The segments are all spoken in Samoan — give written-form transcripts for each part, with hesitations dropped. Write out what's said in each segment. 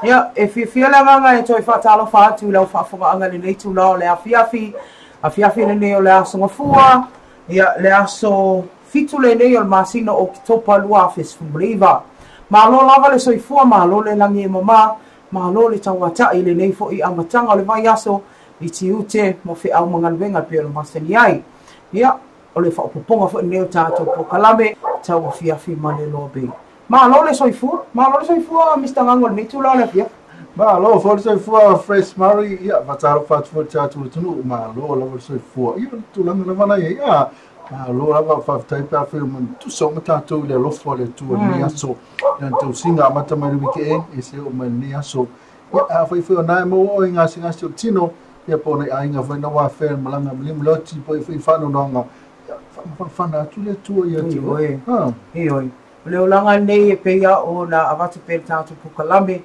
Ia, e fiafia le agaga e toe faatalofa atu i lau faafogaaga i lenei itula o le afiafi, afiafi lenei o le Aso Gafua, ia, le aso 7 lenei o le masina o Oketopa 2019. Malo lava le soifua, malo le lagi e mama, malo le tauata'i i lenei fo'i amataga o le vaiaso i tiute ma feau ma galuega e pei ona masani ai. Ia, o le faaopoopoga foi lenei o tatou polokalame tauafiafi ma le Loa Bay. Malo le soifua, malo le soifua Mister Gago i lenei itula o le afiafi. Malo foi le soifua Fresh Murray, ia faatalofa atu foi i le tatou atunuu, malo lava le soifua. Ia o le tulaga lava la i ai, ia malo lava, faafetai pe afai ua tusa uma tatou i le alofa o le Atua i lenei aso. I lana tausiga amata mai le weekend, ia se oo mai lenei aso. Ia afai foi o na e maua oe i gasegase o le tino, ia po o nai aiga foi na ua afea i le malaga malimaloti po o foi faanoanoaga, ia faamafanafana atu le Atua ia te oe. Ioe. O le olaga lenei e pei lava ona avatu pea i le tatou polokalame,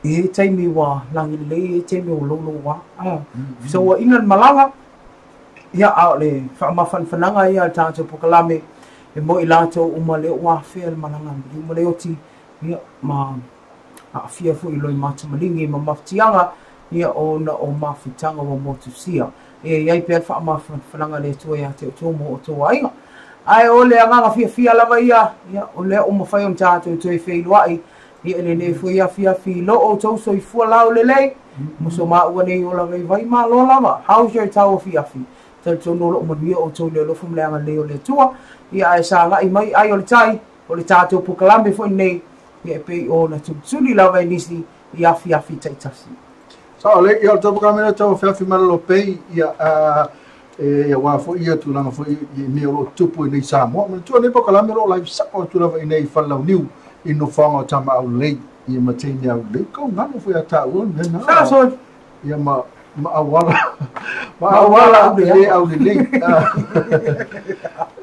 e i ai taimi ua lagi lelei, e i ai taimi ua louloua. Fesauaiga le malaga, ia, a o le faamafanafanaga ia a le tatou polokalame e mo i latou uma lea ua afea le malaga maliu ma le oti, ia, ma aafia foi i loimata maligi ma mafatiaga, ia, ona o mafutaga ua motusia. E i ai pea le faamafanafanaga a le Atua ia te outou ma outou aiga. Ae o le agaga fiafia lava ia, ia, o lea ua mafai ona tatou toe feiloai, ia, i lenei foi afiafi i lo outou soifua laulelei, ma so maua nei ola vaivai malo lava. How's your tauafiafi? Talitonu o lo o manuia outou i le alofa ma le agalelei o le Atua. Ia, ae sagai mai ai o le tai, o le tatou polokalame foi lenei, ia, e pei ona tulituli lava e nisi i afiafi taitasi. Sao lelei, ia o le tatou lea tauafiafi ma le lopei, ia e aua foi ia tulaga foi i mea o lo o tupu i nei Samoa. Manatua nei polokalame o lo o live sao atu lava i nei i Falelauniu i nofoaga o Tama Aulelei, ia ma Teine Aulelei, kau galo foi a taua le mea na. Sa soli. Ia ma ma auala ma auala le aulelei.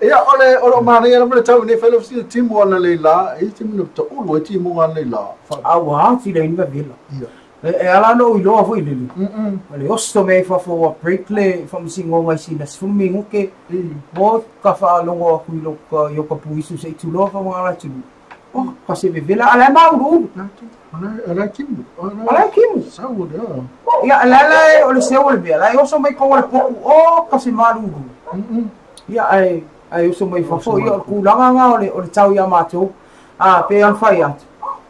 Ia o le o lo o manaia lava le tau i nei fai le timu ana le la, e timu na taulu e timu ana le la. Aua ti le ni vela. Ia. E ala ona ou iloa foi lele. O le oso mea i fafo ua break le faamasinoga i sina 10 minute. Mo ka faalogo atu i lo i o ka puisu se i tuloa fa mga atunuu. Oh, ka se vevela ala e mauluulu. Ala timu. Ala timu. Sau le. Ia ala ala o le seu o le mea. La e oso mai ko le poku o ka se maluulu. Ia ai ai oso mai fafo ia o le kulaga nga o le tau ia matou. A pe an fai atu.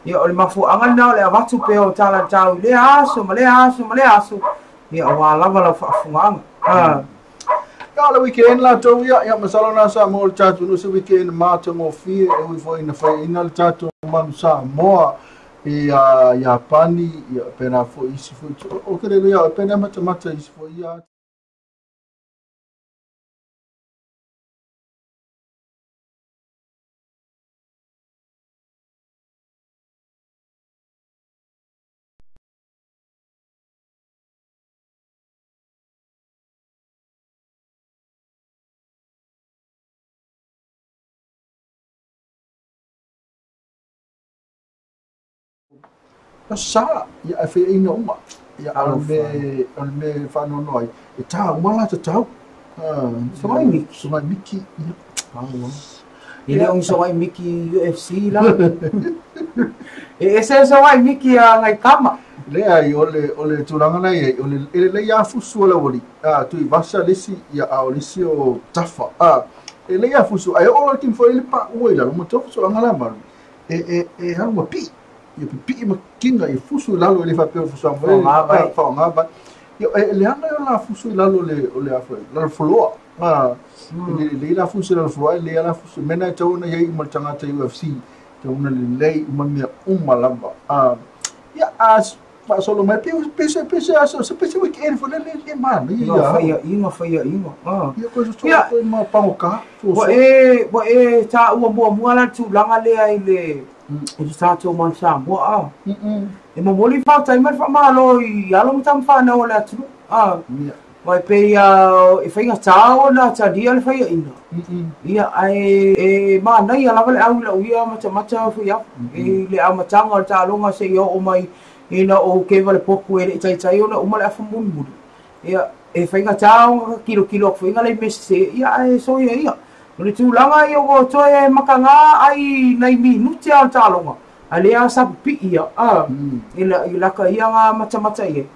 Ia o le mafuaaga lena o le avatu pea o tala tau i lea aso ma lea aso ma lea aso. Ia aua lava lau faafofogaaga. Ia o le weekend latou ia, ia masalo na Samoa le tatou atunuu se weekend matagofie e ui foi ina faiaina le tatou manu Samoa i Iapani, ia pena foi isi foi o ke le ia pena matamata isi foi ia. Sa ia e faiaina uma ia o le mea faanoanoa ai e tā uma la tatau. Sogai Miki. Sogai Miki. Ia. E le o ni Sogai Miki UFC la. E ese Sogai Miki a ngai kama. Leai o le tulaga la i ai o le lelei a fusu o le auali. Tuivasa le isi ia a o le isi o Tafa. E lelei a fusu ai o le timi foi le paua i lalo ma tau fusuaga la malu. E alu ma pii. Ia pipii ma kina i fusu i lalo e le faapea o fusuaga mai. Faaaoga vai. Ia e leaga o la fusu i lalo o le afo lalo floa. E lelei la fusu i lalo floa e lelei la fusu. Mea na e tau ona i ai uma le tagata i UFC. Tau ona lelei uma mea uma lava. Ia a faasolo mai pe pe pe aso se pe se weekend foi le le manaia ia. Faiaina faiaina. Ia koe so koe ma pangoka. Ua e taua muamua la tulaga lea i le i tatou manu Samoa. E momoli faafetai ma le faamalo i alo ma tama fanau o le atunuu. Aua e pei e faigata ona talia le faiaina. Ia ae e manaia lava le au i lau ia matamata foi au. I le amataga o le taaloga seia oo mai ina ou keva le poku e le i taitai ona uma le afa mulimuli. Ia e faigata ona kilokilo atu foi le mea sese, ia ae soia ia. O le tulaga ia ua toe makaga ai nai minute a o le taaloga, a lea sa pipii ia, i laka ia nga matamata i ai.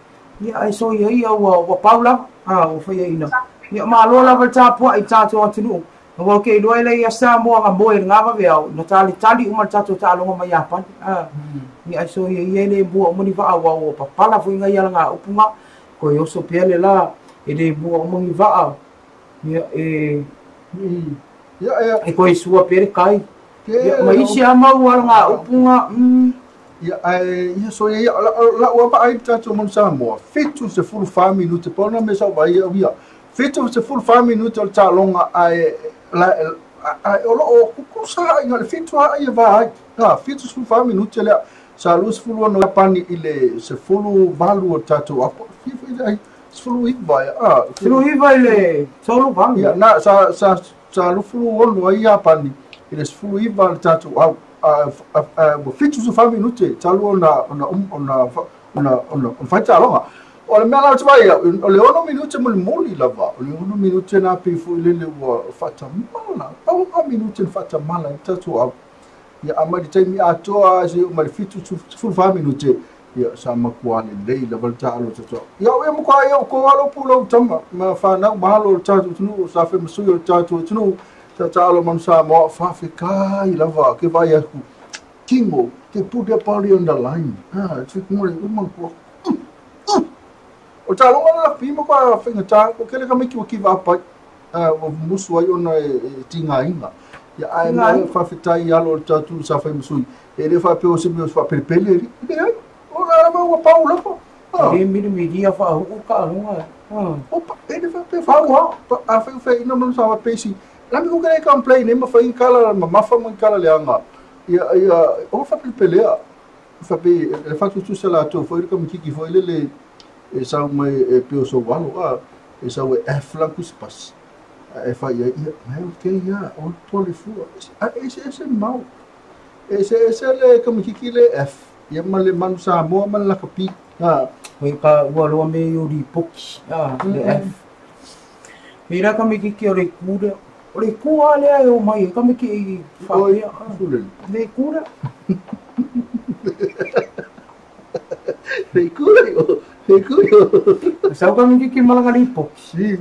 Ia ae soia ia ua pau lava, ua faiaina. Ia malo lava le tapuai i tatou atunuu. Aua ou te iloa e leai ia Samoa na moe i lena vaveao, na talitali uma le tatou taaloga mai Iapani. A, ni ai soia ia e le mua uma ni vaa, aua ua papala foi nai alagaupu na, toe oso pea le la, e le mua uma ni vaa, ia, e, Ia, e toe sua pea le tai. Ia, ke ma isi lava mau alagaupu na, Ia, ae, ia, so ia, la'u lava vaai i le tatou Manu Samoa, 74 minute, pau lena mea sa ou vaai au ia, 74 minute o le taaloga, ae, ae o loo tutusa lava i le 7 lava ia va ai. A, 74 minute lea, sa 26 Iapani i le 18 o le tatou apo, fia foi le ai, 19 ia, a, 19 i le 38. Ia, na, sa 26 ai Iapani i le 19 o le tatou au, ua 74 minute talu ona fai taaloga. O le mea la ou te vaai au, o le 6 minute mulimuli lava, o le 6 minute na pei foi lele ua faatamala, pau lava minute na faatamala ai le tatou au. Ia, a mai le taimi atoa seia oo mai le 74 minute, ia, sa matua lelei lava le taalo o le tatou au. Ia, au ia matua ia o ko alo pulou tama, ma whanau mahalo o le tatou atunuu, sa fai ma sui o le tatou atunuu, sa taalo Manu Samoa, faafetai lava, ke vaai atu, Kingo, they put their body on the line. Ah, te ngore uma ko. O taaloga la fi ma kwa faigata, ko kele ka miki wa kiva pai. Ah, ua musu ai ona e tigaina. Ia, ae Tigaina. faafetai i alo o le tatou sa fai ma sui. E le faapea o se mea o se faapelepele ali. Leai, o la lava ua pau lava. Ah, E le milimilia faahuu taaloga. Ah. opa, e le faapea Pau lava. A fai fai ina manu sa pesi. La mi ko kele complain e ma fai kala mamafa ma kala leaga. Ia, ia, o faapelepelea. Faapea le faatutusa latou foi le kamakiki foi lele e sau mai e pei o sou alo a e sau e F la kuspas e fai ai ia mai o ke ia o pole fua a ese ese mau ese ese le kamakiki le F ia ma le Manu Samoa ma le lakapi a. Hoi ka ua loa me i o lipoki, a, le F. I la kamikiki o le kura. O le kua lea e o mai e kamiki i Oi faapea. Ah, fulele le kura. Le kula yo le kula yo Sau kamikiki malaga lipoki. Si.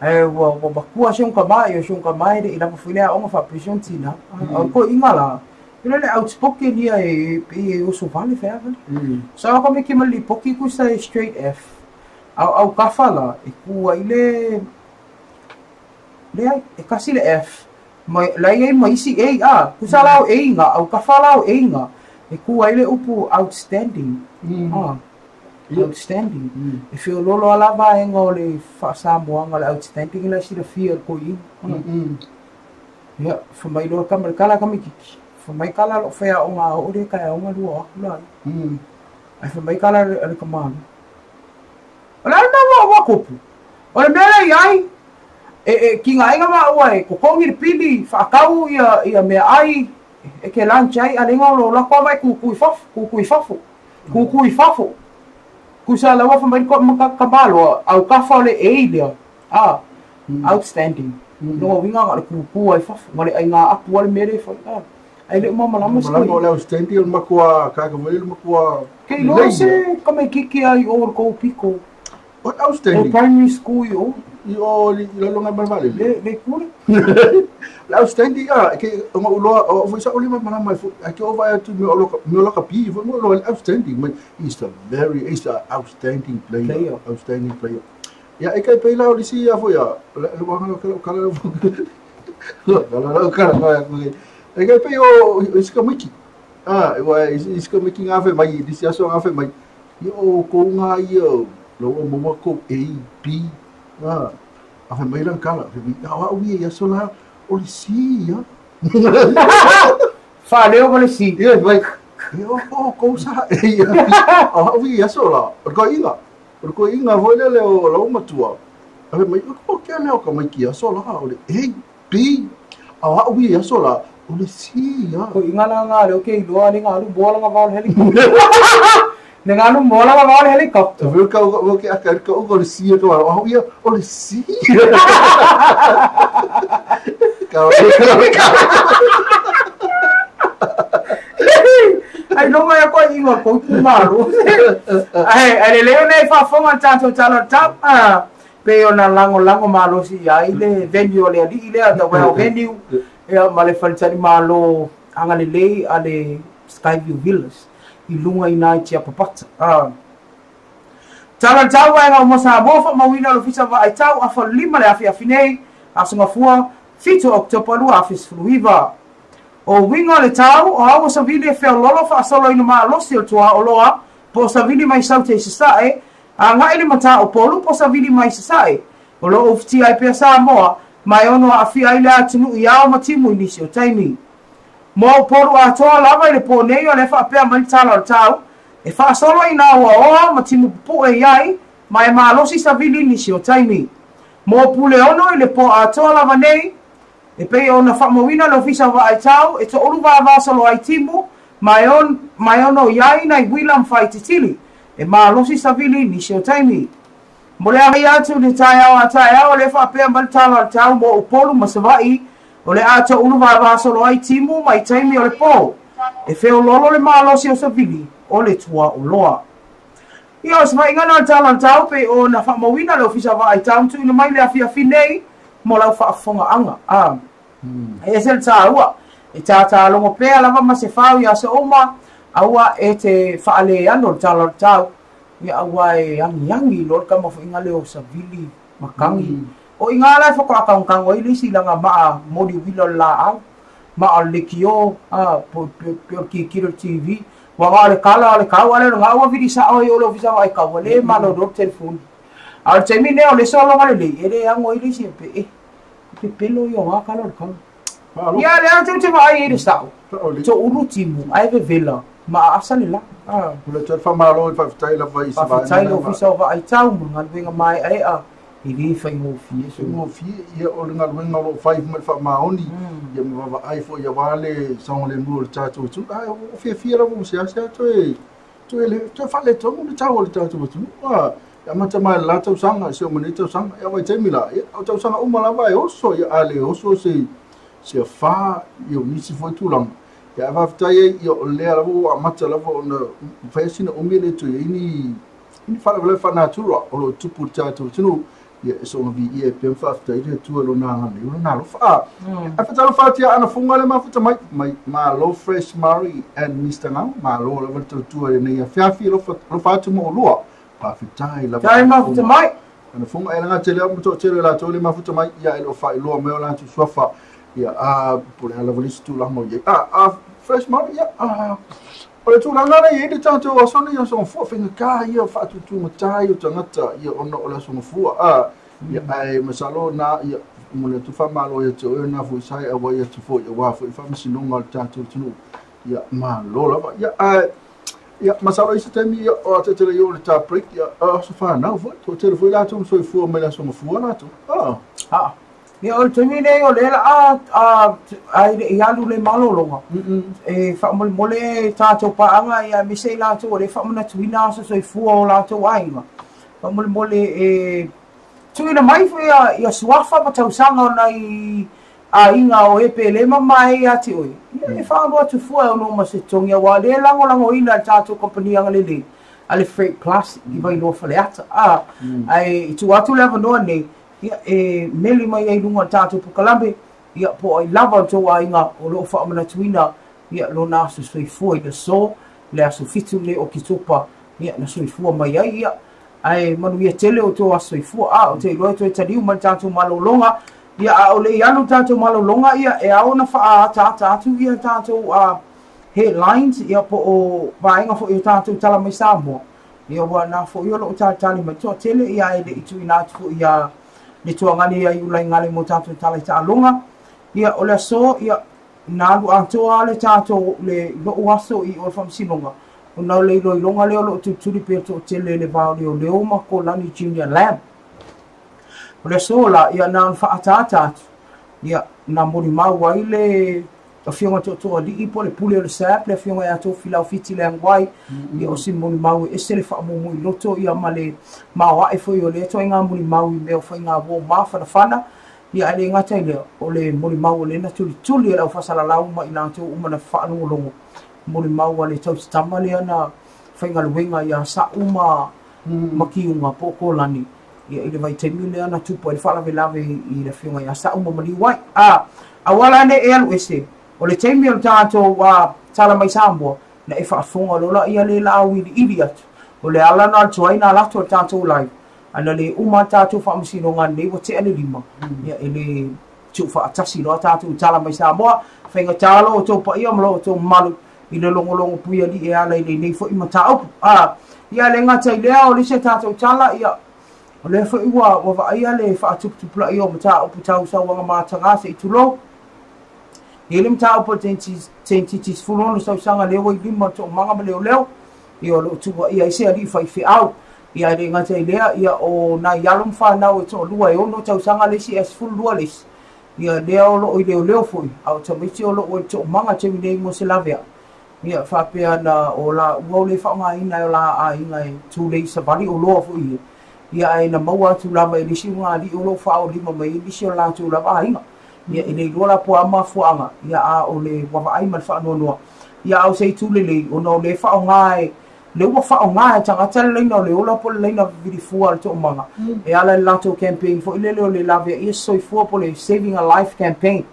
Ae ua makua si ka mai, o si ka mai le i lava foi le aoga faapea si ona tinā. A o koiga la, ina le outspoken ia e e oso vale feavale. Sa kamiki ma le lipoki kusa e straight F. Au au kafa la, e kua i le leai, e kasi le F. Ma la i ai ma isi A a, kusa la o A nga, au kafa la o A nga. E kua i le upu outstanding. Ah, outstanding. E feoloolo lava vaega o le faasamoaga le outstanding la silafia e le koiina. Ia, fai mai loa kama le kala kamikiki. Fai mai kala loo faiaoga a oo lea taeaoga lua o aku la. Ae fai mai kala a le kamalo. O le a le mea ua ua kopu. O le mea lea iai, e, e kigaaiga maua e totogi le pili, faatau ia, ia meaai, e ke lunch ai, a lega o lo lako lava e kukui fafo, kukui fafo, kukui fafo. Kusa laua fai mai le kamaloa, au kafa o le A lea, a, outstanding. Lona uiga na o le kuku ai fafo, ma le aiga apu a le mea lea e fai. A, ai le malamalama se Malama o koiina. le outstanding o le matua kaka foi le matua Ke iloa lelei se kamaikiki ai o le kou piko. O O outstanding primary school i o. I o i lalonga mai valele. Le, le kula. Le outstanding a ke ona uloa o foi sa o le malama foi a ke o vai atu me o loka me o loka pi foi mo lo outstanding mai he's a very he's a outstanding player, Player. Outstanding player. Ia e kai peila o lisi ia foi a le wanga kala kala kala kala kala e kai pe o isika miki. Ah, e wa isika miki ngā whai mai lisi aso ngā whai mai. Ia o ko ngā ia lo o mo ko A B ah a whai mai lang kala whai mai au ia aso la o le C ia. Faaleo ma le C. Ia mai e o o ko sa ia au ia aso la o ko inga o ko inga foi le o lo matua. A whai mai o ke le o ka mai ki aso la o le A B au ia aso la o le C ia. Ko inga la ngā leo ke iloa le ngā lu bola ngā vao le helicopter. Le ngā lu bola ngā vao le helicopter. Veu ka o ke aka ka o le C ka au ia o le C. Ka ka Ai longa ia koe inga kou tu malo. Ai, ai le leo nei faafofoga le tatou tala o le tau. Ah, Pei ona lagolago malosi i ai le venue a le alii lea, The Well Venue, ia ma le faletalimalo agalelei a le Skyview Villas i luga i ina i Tiapapata. Tala le tau vaega uma Samoa faamauina le Ofisa Vaai Tau afa 5 le afiafi nei, Aso Gafua, 7 Oketopa 2019. O uiga o le tau, o au o savili e feololo faasoloina malosi o le tuaoloa po o savili mai Saute i Sasae, agai i le Mataupolu po o savili mai Sasae. O lo o ufitia ai pea Samoa, ma e ono aafia ai le atunuu i ao ma timu i nisi o taimi. Mo Upolu atoa lava i le pō nei o lea faapea mai le tala o le tau, e faasolo i nā oaoa ma timu pupue i ai, ma e malosi savili i nisi o taimi. Mo Puleono i le pō atoa lava nei, E pei ona faamauina le Ofisa o Vaai Tau, e toʻolu vavasolo ai timu, ma e ma e ono i ai nai uila ma faititili, e malosi savili nisi o taimi. Mo le agai atu i le taeao a taeao, o lea faapea mai le tala o le tau mo Upolu ma Savaii, o le a toʻolu vavasolo ai timu mai taimi o le pō. E feololo le malosi o savili o le tuaoloa. Ia, o se faiga lena o le tala o le tau, pei ona faamauina le Ofisa o Vaai Tau ma tuuina mai le afiafi nei mo lau faafofogaaga. A, e ese le taua, e tātālogo pea lava ma se fao i aso uma, aua e te faaleano le tala o le tau, ia aua e agiagi loa le tamafoiga lea o savili matagi. O i ina la e faatoa kagokago ai le isi laga maa moli uila o le laau, maa o le lekiō, a, po o le tilotilo i le TV. Ua na o le kala o le kau, a le o lena ua vili sao ai o le ofisa vaai kau, ua le malolo le telefoni. A o le taimi lenei o le sologa lelei, e le ago ai le isi pe e, pepelo ia o na kala o le kala. Ia, lea tou te vaai ai i le sao, toulu timu, ae vevela, ma aasa le la. O le toe faamalo faafetai lava i se vaega. Faafetai i le Ofisa o Vaai Tau ma galuega maeaea, e le faigofie. Faigofie, ia o le galuega o lo o fai ma le faamaoni, ia ma vaavaai foi aua le saogalemu o le tatou atunuu. Ae ua fiafia lava ua seasea toe toe faaletonu le tau o le tatou atunuu. E amata mai i le la tausaga, si o ma nei tausaga, ia vaitaimi la, ia o tausaga uma lava e oso, ia a le oso se se afa, ia o nisi foi tulaga. Ia ae faafetai ai, ia o lea lava ua amata lava ona fai sina umi e le toe i ai ni ni faalavelave faanatura o lo o tupu i le tatou atunuu. Ia e soona viia e pea ma faafetai le Atua i lona agalelei o lona alofa. Ae faatalofa atu ia Ana Fuga le mafuta mai, mai malo Fresh Murray and Mister Ngau, malo lava le tautua i lenei afiafi, alofa, alofa atu mo oulua. Faafetai lava. Tai mafuta mai. Ana Fuga e laga tele au ma toatele o latou le mafuta mai, ia e le o faailoa mai o latou suafa. Ia a po o le a lava le isi tulaga o i ai. A Fresh Murray, ia a o le tulaga lea e i ai le tatou aso nei, aso gafua, faigata ia faatutugata ia o tagata ia ona o le aso gafua. A ia ae masalo na ia momoli atu faamalo ia te oe na foi sa e auai atu foi aua foi faamasinoga o le tatou atunuu. Ia malo lava. Ia ae ia masalo i se taimi ia o a tele ia o le ta break ia aso whanau foi. Toatele foi latou na soifua mai le aso gafua latou. A. Ia, o le taimi lenei o lea la a a e le i alu le malologa, e faamolemole tatou paaga ia aemaise i latou o lea e faamanatuina aso soifua o latou aiga. Faamolemole e tuuina mai foi ia suafa ma tausaga o nai aiga o e pe le mamae ia te oe. Ia e faaaloa atu fua e ono ma se totogi aua o lea e lagolagoina e le tatou kamupani agalelei a le Freight Plus i Vailoa Faleata. A, ae i tuu atu le avanoa nei, Ia, e meli mai ai i luga o le tatou polokalame, ia, po o ai lava o le tou aiga o lo o faamanatuina, ia, lona aso soifua i le aso, le aso 7 lenei o Oketopa, ia, na soifua mai ai, ia, ae manuia tele o outou aso soifua. A, ou te iloa e toe taliu mai le tatou malologa, ia, a o le i alu le tatou malologa, ia, e ao ona faaataata atu, ia, tatou, a, headlines, ia, po o vaega foi o tatou tala mai Samoa, Ia ua na foi o loo talitali mai toatele ia e le i tuuina atu foi ia le tuagane ia Iulaigale mo tatou tala i taaloga. Ia o le aso ia na alu atoa le tatou le lou aso i o le faamasinoga ona o le iloiloga lea o loo tulituli pea toatele le va o leoleo ma Kolani Junior Lam. O le aso la ia na ona faaataata atu ia na molimau ai le Afioga Tootooalii po o le pule o le SAP, le afioga ia Tofilau Fiti Leaguai, ia o si molimau e ese le faamumu i loto ia ma le maoae foi o lea ituaiga molimau i mea o faiga uo mafanafana. Ia ae le gata i lea, o le molimau o lea na tulituli e le aufaasalalau ma i latou uma na faalogologo, molimau a le tausitama lea na faigaluega ia Sa'u ma Kiuga po o Kolani. Ia, i le vaitaimi lea na tupu ai le faalavelave i le afioga ia Sa'u ma maliu ai. A, aua la ne i e alu ese, o le taimi o le tatou tala mai Samoa, na e faafofoga loa laia lea la auiliili atu. O le ala na tuai na alu atu o le tatou live, a na le uma le tatou faamasinoga ananei ua tea le 5, ia e le tuufaatasi loa tatou i tala mai Samoa. Faigata lo outou paia ma lo outou mamalu i le logologo puialii e ala i lenei foi mataupu. A, ia le gata i lea o le isi a tatou tala, ia, o lea foi ua vaaia le faatuputupulaia o mataupu tau sauaga mataga se i tulou. E i ai le mataupu a le teinititi 16 tausaga lea ua i lima o le toomaga ma leoleo, ia o lo o tuuaia ai se alii faifeau. Ia e le gata i lea, ia o nai alo ma fanau e toalua e 6 tausaga le isi ae 12 le isi, ia lea o lo o i leoleo foi, a o tamaiti o lo o i le toomaga i le taimi nei mo se laveai. Ia faapea na o laua o le faaaogaina e o la aiga e tulei savali oloa foi ia, ia ae na maua atu lava e le isi o ngā alii o lo o faaolima mai ai nisi o latou lava aiga. Ia e le iloa la po o a mafuaaga, ia a o le ua vaai ma le faanoanoa. Ia a o se itu lelei, ona o lea e faaaoga e lea ua faaaoga e tagata le laina o le ola po o le laina vivili fua a le toomaga e ala i le latou campaign foi lele o le laveaia se soifua po o le Saving a Life campaign.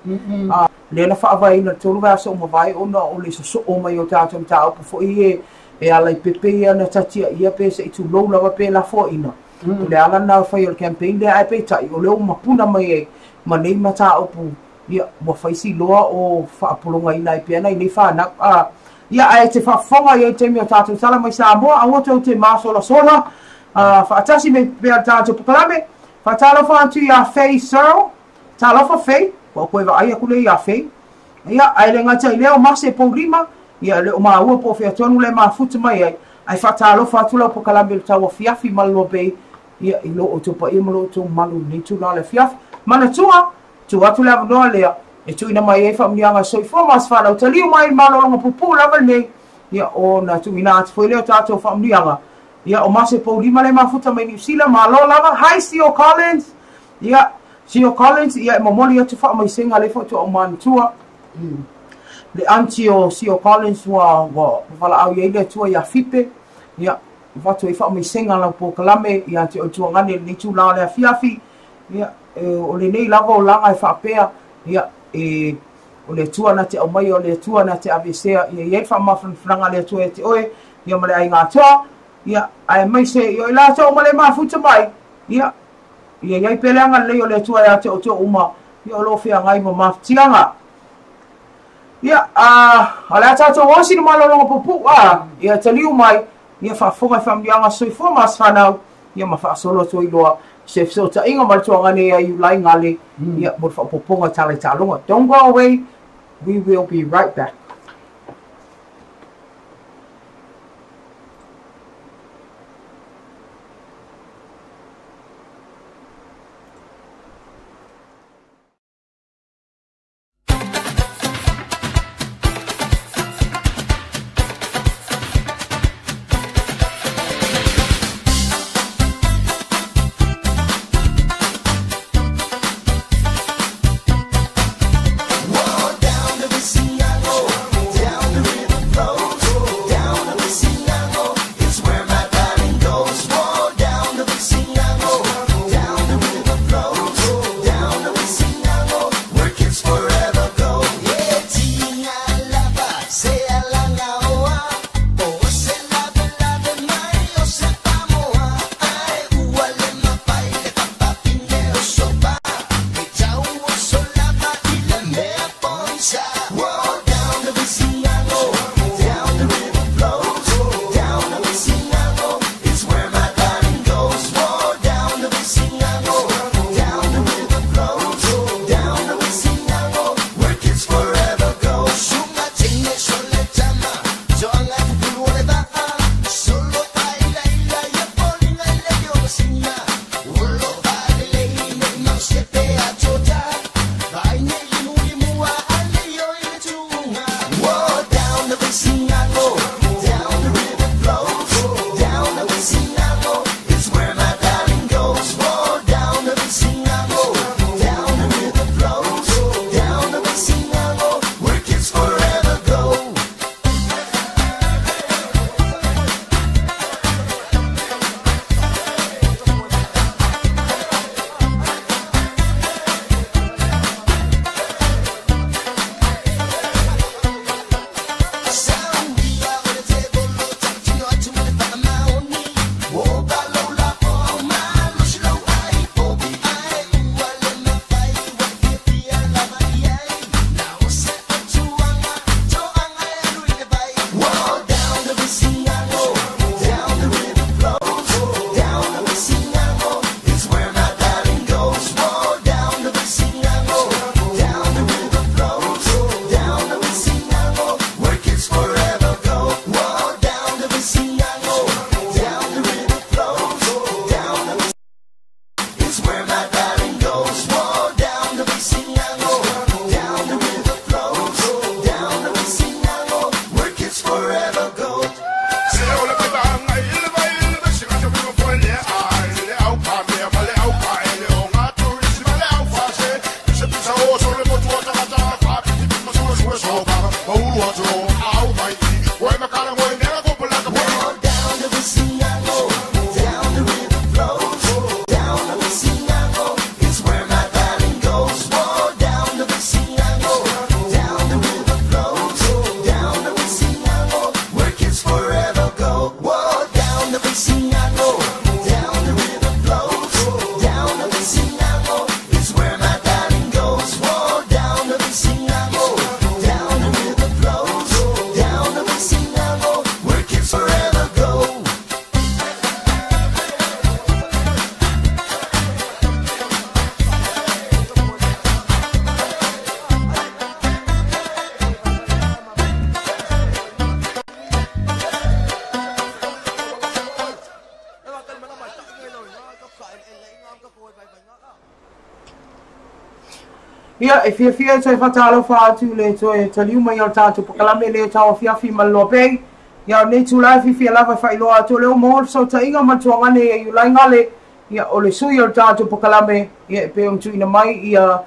A lea na faavaeina i le 3 vaiaso ua mavae ona o le sosoo mai o tatou mataupu foi ia e ala i pepe ia na tatiaia pe se i tulou lava pe lafoaina. O le ala lena o le fai o le campaign lea, ae peitai o lea ua mapuna mai ai ma nei mataupu, ia ua fai si loa o faapologaina ai pea nai nei fanau. A ia ae te faafofoga i ai taimi o tatou tala mai Samoa, aua tou te masolasola, a faatasi mai pea le tatou polokalame. Faatalofa atu iā Faye Searle. Talofa Faye, ua ou toe vaai atu lea iā Faye. Ia, ae le gata i lea o Mase Poulima, ia e le o maua po o fea tonu le mafuta mai ai, ae faatalofa atu lau polokalame i le tauafiafi ma le loa bei, ia i lo outou paia ma lo outou mamalu i lenei itula o le afiafi. Manatua, tuu atu le avanoa lea e tuuina mai ai faamanuiaga a soifua ma se fanau taliu mai i le malologa puupuu lava lenei, ia ona tuuina atu foi lea o tatou faamanuiaga. Ia, o Mase Poulima le mafuta mai Niu Sila, malo lava. Hi Sio Collins! Ia, Sio Collins, ia e momoli atu faamaisega lea foi tuaau manatua. Le aunty o Sio Collins ua valaau i ai le Atua ia Fipe. Ia, avatu ai faamaisega lau polokalame ia te oe tuagane i lenei itula o le afiafi. Ia, o lenei lava olaga e faapea, ia, e, o le Atua na te aumaia, o le Atua na te aveesea, ia i ai le faamafanafanaga a le Atua ia te oe, ia ma le aiga atoa, ia, aemaise ia i latou ma le mafuta mai, ia, ia i ai pea le agalelei o le Atua ia te outou uma, ia o lo o feagai ma mafatiaga. Ia, a, o le a tatou o sina malologa puupuu, a, ia taliu mai, ia faafofoga i faamanuiaga soifua ma se fanau, ia ma faasolo atu ai loa se fesootaiga ma le tuagane ia Iulai Gale, ia, mo le faaopoopoga o tala i taaloga. Don't go away, we will be right back. Ia, e fiafia e toe faatalofa atu le toe taliu mai o le tatou pakalame le tauafiafi ma le loa. Ia, o nei tulae fiafia lava e faailoa atu o le uma o le fesootaiga ma le tuagane ia Iulai Gale. Ia, o le sui o le tatou pakalame, ia, e pei ona tuuina mai ia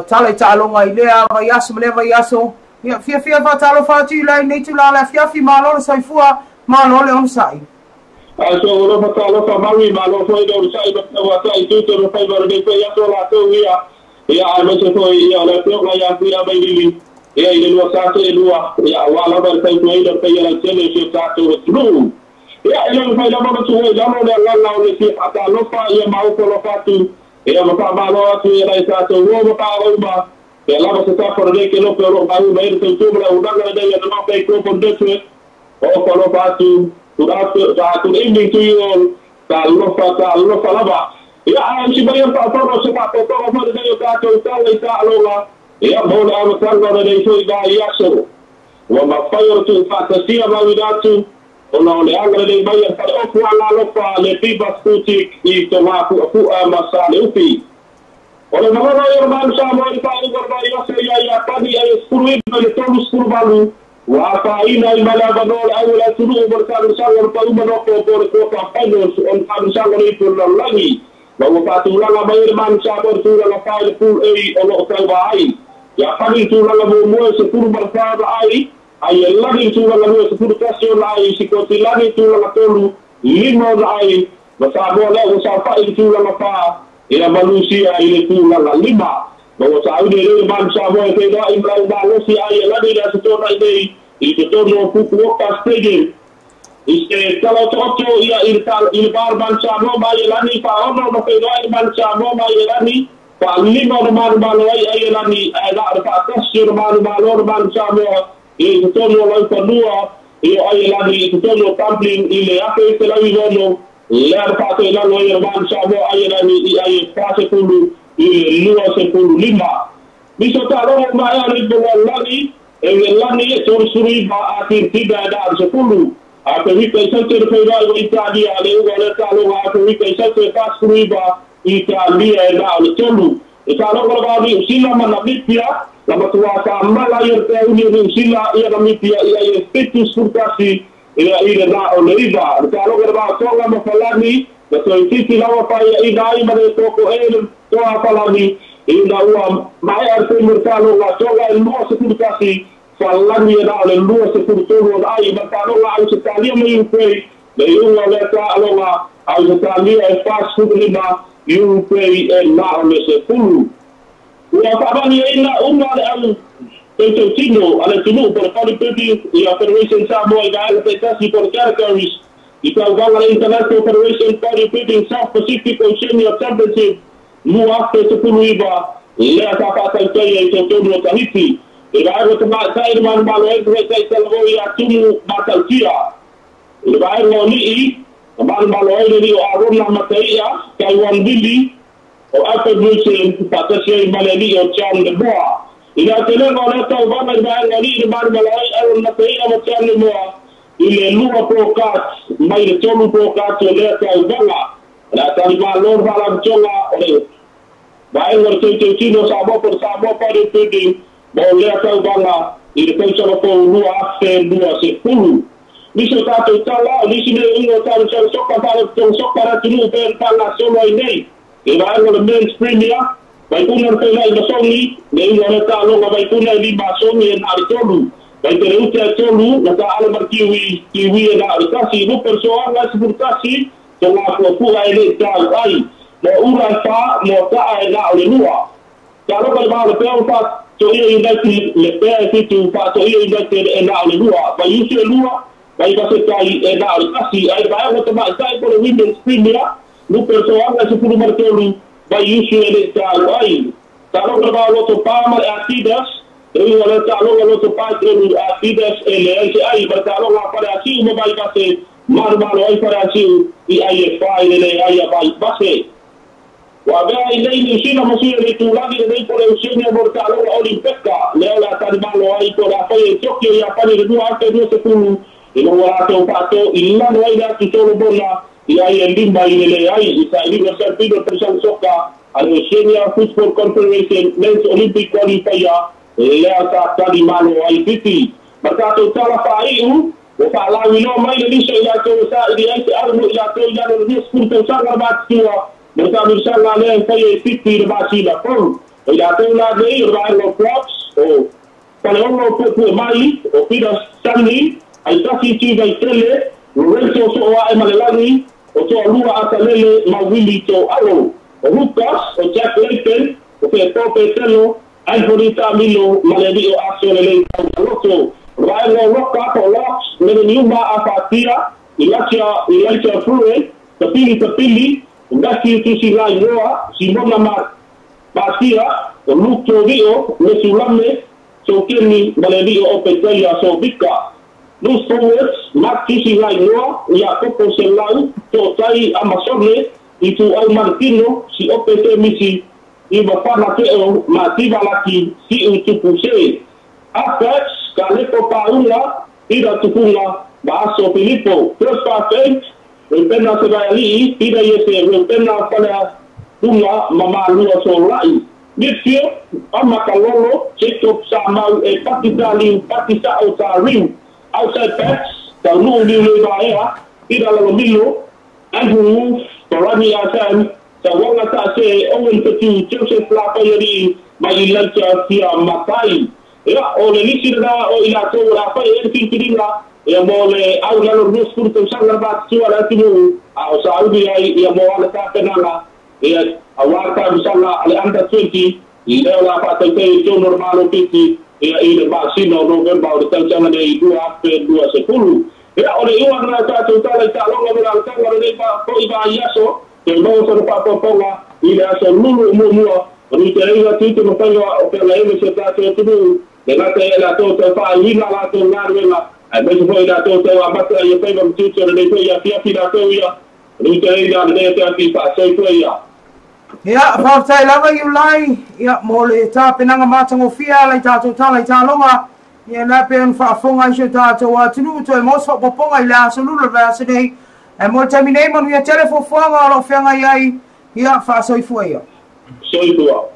tala i taaloga i lea vaiaso ma lea vaiaso. Ia, fiafia faatalofa atu Iulai nei tula le afiafi, malo le soifua, malo le onosai. So alofa talofa maui malo foi le onosai ma watai tute ma fai mara nei foi aso latou ia. Ia aemaise foi ia o le afioga ia Fuia Mailili ia i le lua sate e lua ia aua lava le tautuaina o le paia lautele o si o tatou atunuu. Ia e le mafai lava ona tuua i lalo le agaga o le fia faatalofa ia maopo alofa atu ia ma faamalo atu ia nai tatou ua ma paagauma ia lava se tafa lenei ke lope o loo maua mai le tautua ma le auaunaga lenei ia Namape Global Network. O alofa atu. Good evening to you all. Talofa, talofa lava. Ia, a si mai faatono se faatotoga foi lenei o tatou tala i taaloga. Ia, mo le amataga o lenei foi vaiaso. Ua mafai ona tuufaatasia mauina atu ona o le aga lenei mai a faleofu alalofa le Bibas Boutique i Togapu'apu'a ma Saleufi. O le malaga ia o le Malu Samoa i le faaiuga o le vaiaso ia Iapani ai e 19 i le 38. Ua afaina i ma le avanoa le au o le atunuu mo le taamilosaga o le pauma nofo po le quarter finals o le taamilosaga o le ipu o le lalolagi. Ma ua faatulaga mai ai le Malu Samoa i le tulaga fa i le Pool A o loo tauva ai. Iapani i le tulaga muamua e 14 ona ai, ai e lagi i le tulaga lua e 11 ona ai, Sikotilani i le tulaga tolu, 5 ona ai, ma Samoa lea ua saofai i le tulaga fa, ia ma Lusia i le tulaga 5. Ma ua sauni e le Malu Samoa e feiloai ma lau malosi ai e lagi le aso tonai nei i totonu o Fukuoka Stadium. I se tala oto'oto ia i le bar Malu Samoa ma Aielani faaono ona feiloai le Malu Samoa ma Aielani faalima ona malumalo ai Aielani ae na o le faatasi ona malumalo le Malu Samoa i totonu o laufanua i o Aielani i totonu o Dublin i le 1906 lea na faatoilalo ai o le Malu Samoa Aielani i ai e 40 i le 25. Miso taaloga maea le ipolalagi e lagi e 39 Argentina e na o le 10. Aferika i saute le feiloai o Italia le uga o le taaloga Aferika i saute e 49 Italia e na o le 3. E taaloga le vao Niu Sila ma Namibia na matuā samala ia le peauni o Niu Sila ia Namibia ia i e 71 ia i le na o le 9. Le taaloga le vao Tonga ma Falani na toeitiiti lava faiaʻina ai ma le toko e le toa Falani ina ua maea le taimi o le taaloga Tonga e 21 Falani e na o le 23 ona ai. Ma le taaloga Ausetalia ma Ukraine le iuga o lea taaloga Ausetalia e 45 Ukraine e na o le 10. Ua faamaliaina uma le au tautautino a le atunuu po le bodybuilding ia Federation Samoa i vaega taitasi po le categories i tauvaga le International Federation Bodybuilding South Pacific Oceania Championship 2019 lea sa faatautaia i totonu o Tahiti. I vaega tamaitai le malumalo ai tamaitai talavou ia Tumu Matautia. I le vaega o alii na malumalo ai le alii o Arona Mataia Taiwan Lili o Alfred Wilson faatasi ai ma le alii o John Lemoa. I le aotelega o lea tauvaga i le vaega o alii le malumalo ai Aaron Mataia ma John Lemoa i le 2 pokat mai le 3 pokat o lea tauvaga. O le a talimalo le faalapotoga o le vaega o le teuteutino Samoa po le Samoa Bodybuilding mo lea tauvaga i le tausaga fou 2020. Nisi o tatou tala o nisi mea uiga o taalosaga soka faalapotoga soka le atunuu pe ona faagasolo ai nei. I vaega o le Men's Premier Vaipuna le feiloai ma Sogi le iuga o lea taaloga Vaipuna e 5 asogi e na o le 3. Vaitele uta e 3 na taaalo ma le Kiwi Kiwi e na o le 1. Lupe le soaga e 11 Togapuapua e leʻi tau ai. Mo ula e 4 mo ta'a e na o le 2. Taaloga le vao le pea o faatoia United le pea e 7 faatoia United e na o le 2. Vaiusu e 2 Vaivasetai e na o le 1. Ai le vaega tamaitai po le Women's Premier Lupe le soaga e 13 Vaiusu e leʻi tau ai. Taaloga le vao Loto Pa ma le Adidas e uiga o lea taaloga Loto Pa e 3 Adidas e leai se ai. Ma le taaloga a Faleasiu ma Vaivase malumalo ai Faleasiu i ai e 4 i le leai a Vaivase. Ua avea ai nei Niu Sila ma sui o le itulagi lenei po le Oceania mo le taaloga Olimpeka lea o le a talimalo ai po le a faia i Tokyo Iapani le 2020 ina ua latou faato i lalo ai le atu Solomona Ia i e 5 i le leai i sailiga siampino tausaga soka a le Oceania Football Confederation Men's Olympic Qualifier lea sa tali malo ai Fiti. Ma tatou tala faaiu ua faalauiloa mai le lisa i latou e saili ai se au mo i latou i lalo o le 20 tausaga le matutua mo le taamilosaga lea e faia i Fiti i le masina fou. O i latou lanei o le vaega o Props o Faleolo Puepue mai o Peter Stanley Aitasi Tuivaitele Lorenzo Sooae Malelagi o Toalua Atalele ma Willie Toalo o Lucas o Jack Layton o Feto Petelo Anthony Taamilo ma le alii o Aso Lelei Taugaloto. O le vaega o Roka po o Locks Meleniuma Afatia Elijah Elijah Frue Tapili Tapili o Matthew Tusilailoa Simona Matia o Luke Tovio Mesulame Sokeni ma le alii o Opetaia Sovika. Loose forwards, Mark Tusilailoa Iakopo Selau To'otai Amasone Ituau Martino Siope Semisi Iva Fana Teo Mativa Laki Si'u Tupuse. Halfbacks, Kalepo Paula Ida Tufunga ma Aso Filipo. First five eight, Reupena Sevaiali'i Pita Iese Reupena Falealuga ma Malua Sola'i. Midfield, Amakalolo Jacob Samau e Pati Taliu Pati Sa'o Tariu. Outside backs, Taunu'u Niulevaea Ida Lalomilo Andrew Wolf Torani Asan Tauaga Ta'ase Owen Fetu Joseph Lapaiali'i ma Elijah Fia Matai. Ia o le lisi lena o i latou o le a fai ai le filifiliga ia mo le au i lalo o le 20 tausaga le matutua a le atunuu a o sauni ai ia mo ale tapenaga ia auā le taamisaga a le under 20 lea o le a faataitai i totonu o le Malo Fiti ia i le masina o Novema o le tausaga nei 2020. Ia o le iuga lena o tatou tala i taaloga ma le alataga lenei fo'i vaaiaso toe maua sona faapaopaoga i le aso lulu muamua o Nuteleiga tiute ma faiva o feagai ma si o tatou atunuu le gata ai e latou tau faaiuina a latou galuega aemaise foi i latou tau amata ai e faiva ma tiute o lenei foi afiafi latou ia o Nuteleiga lenei afiafi faasoifua ia. Ia, faafetai lava Iulai, ia, mo le tapenaga matagofie ala i tatou tala i taaloga, ia, lea pei ona faafofoga ai si o tatou atunuu, toe maua se faaopoopoga i le aso lula o le vaiaso nei. Ae mo le taimi nei, manuia tele fuafuaga o lo o feagai ai, ia, faasoifua ia. Soifua.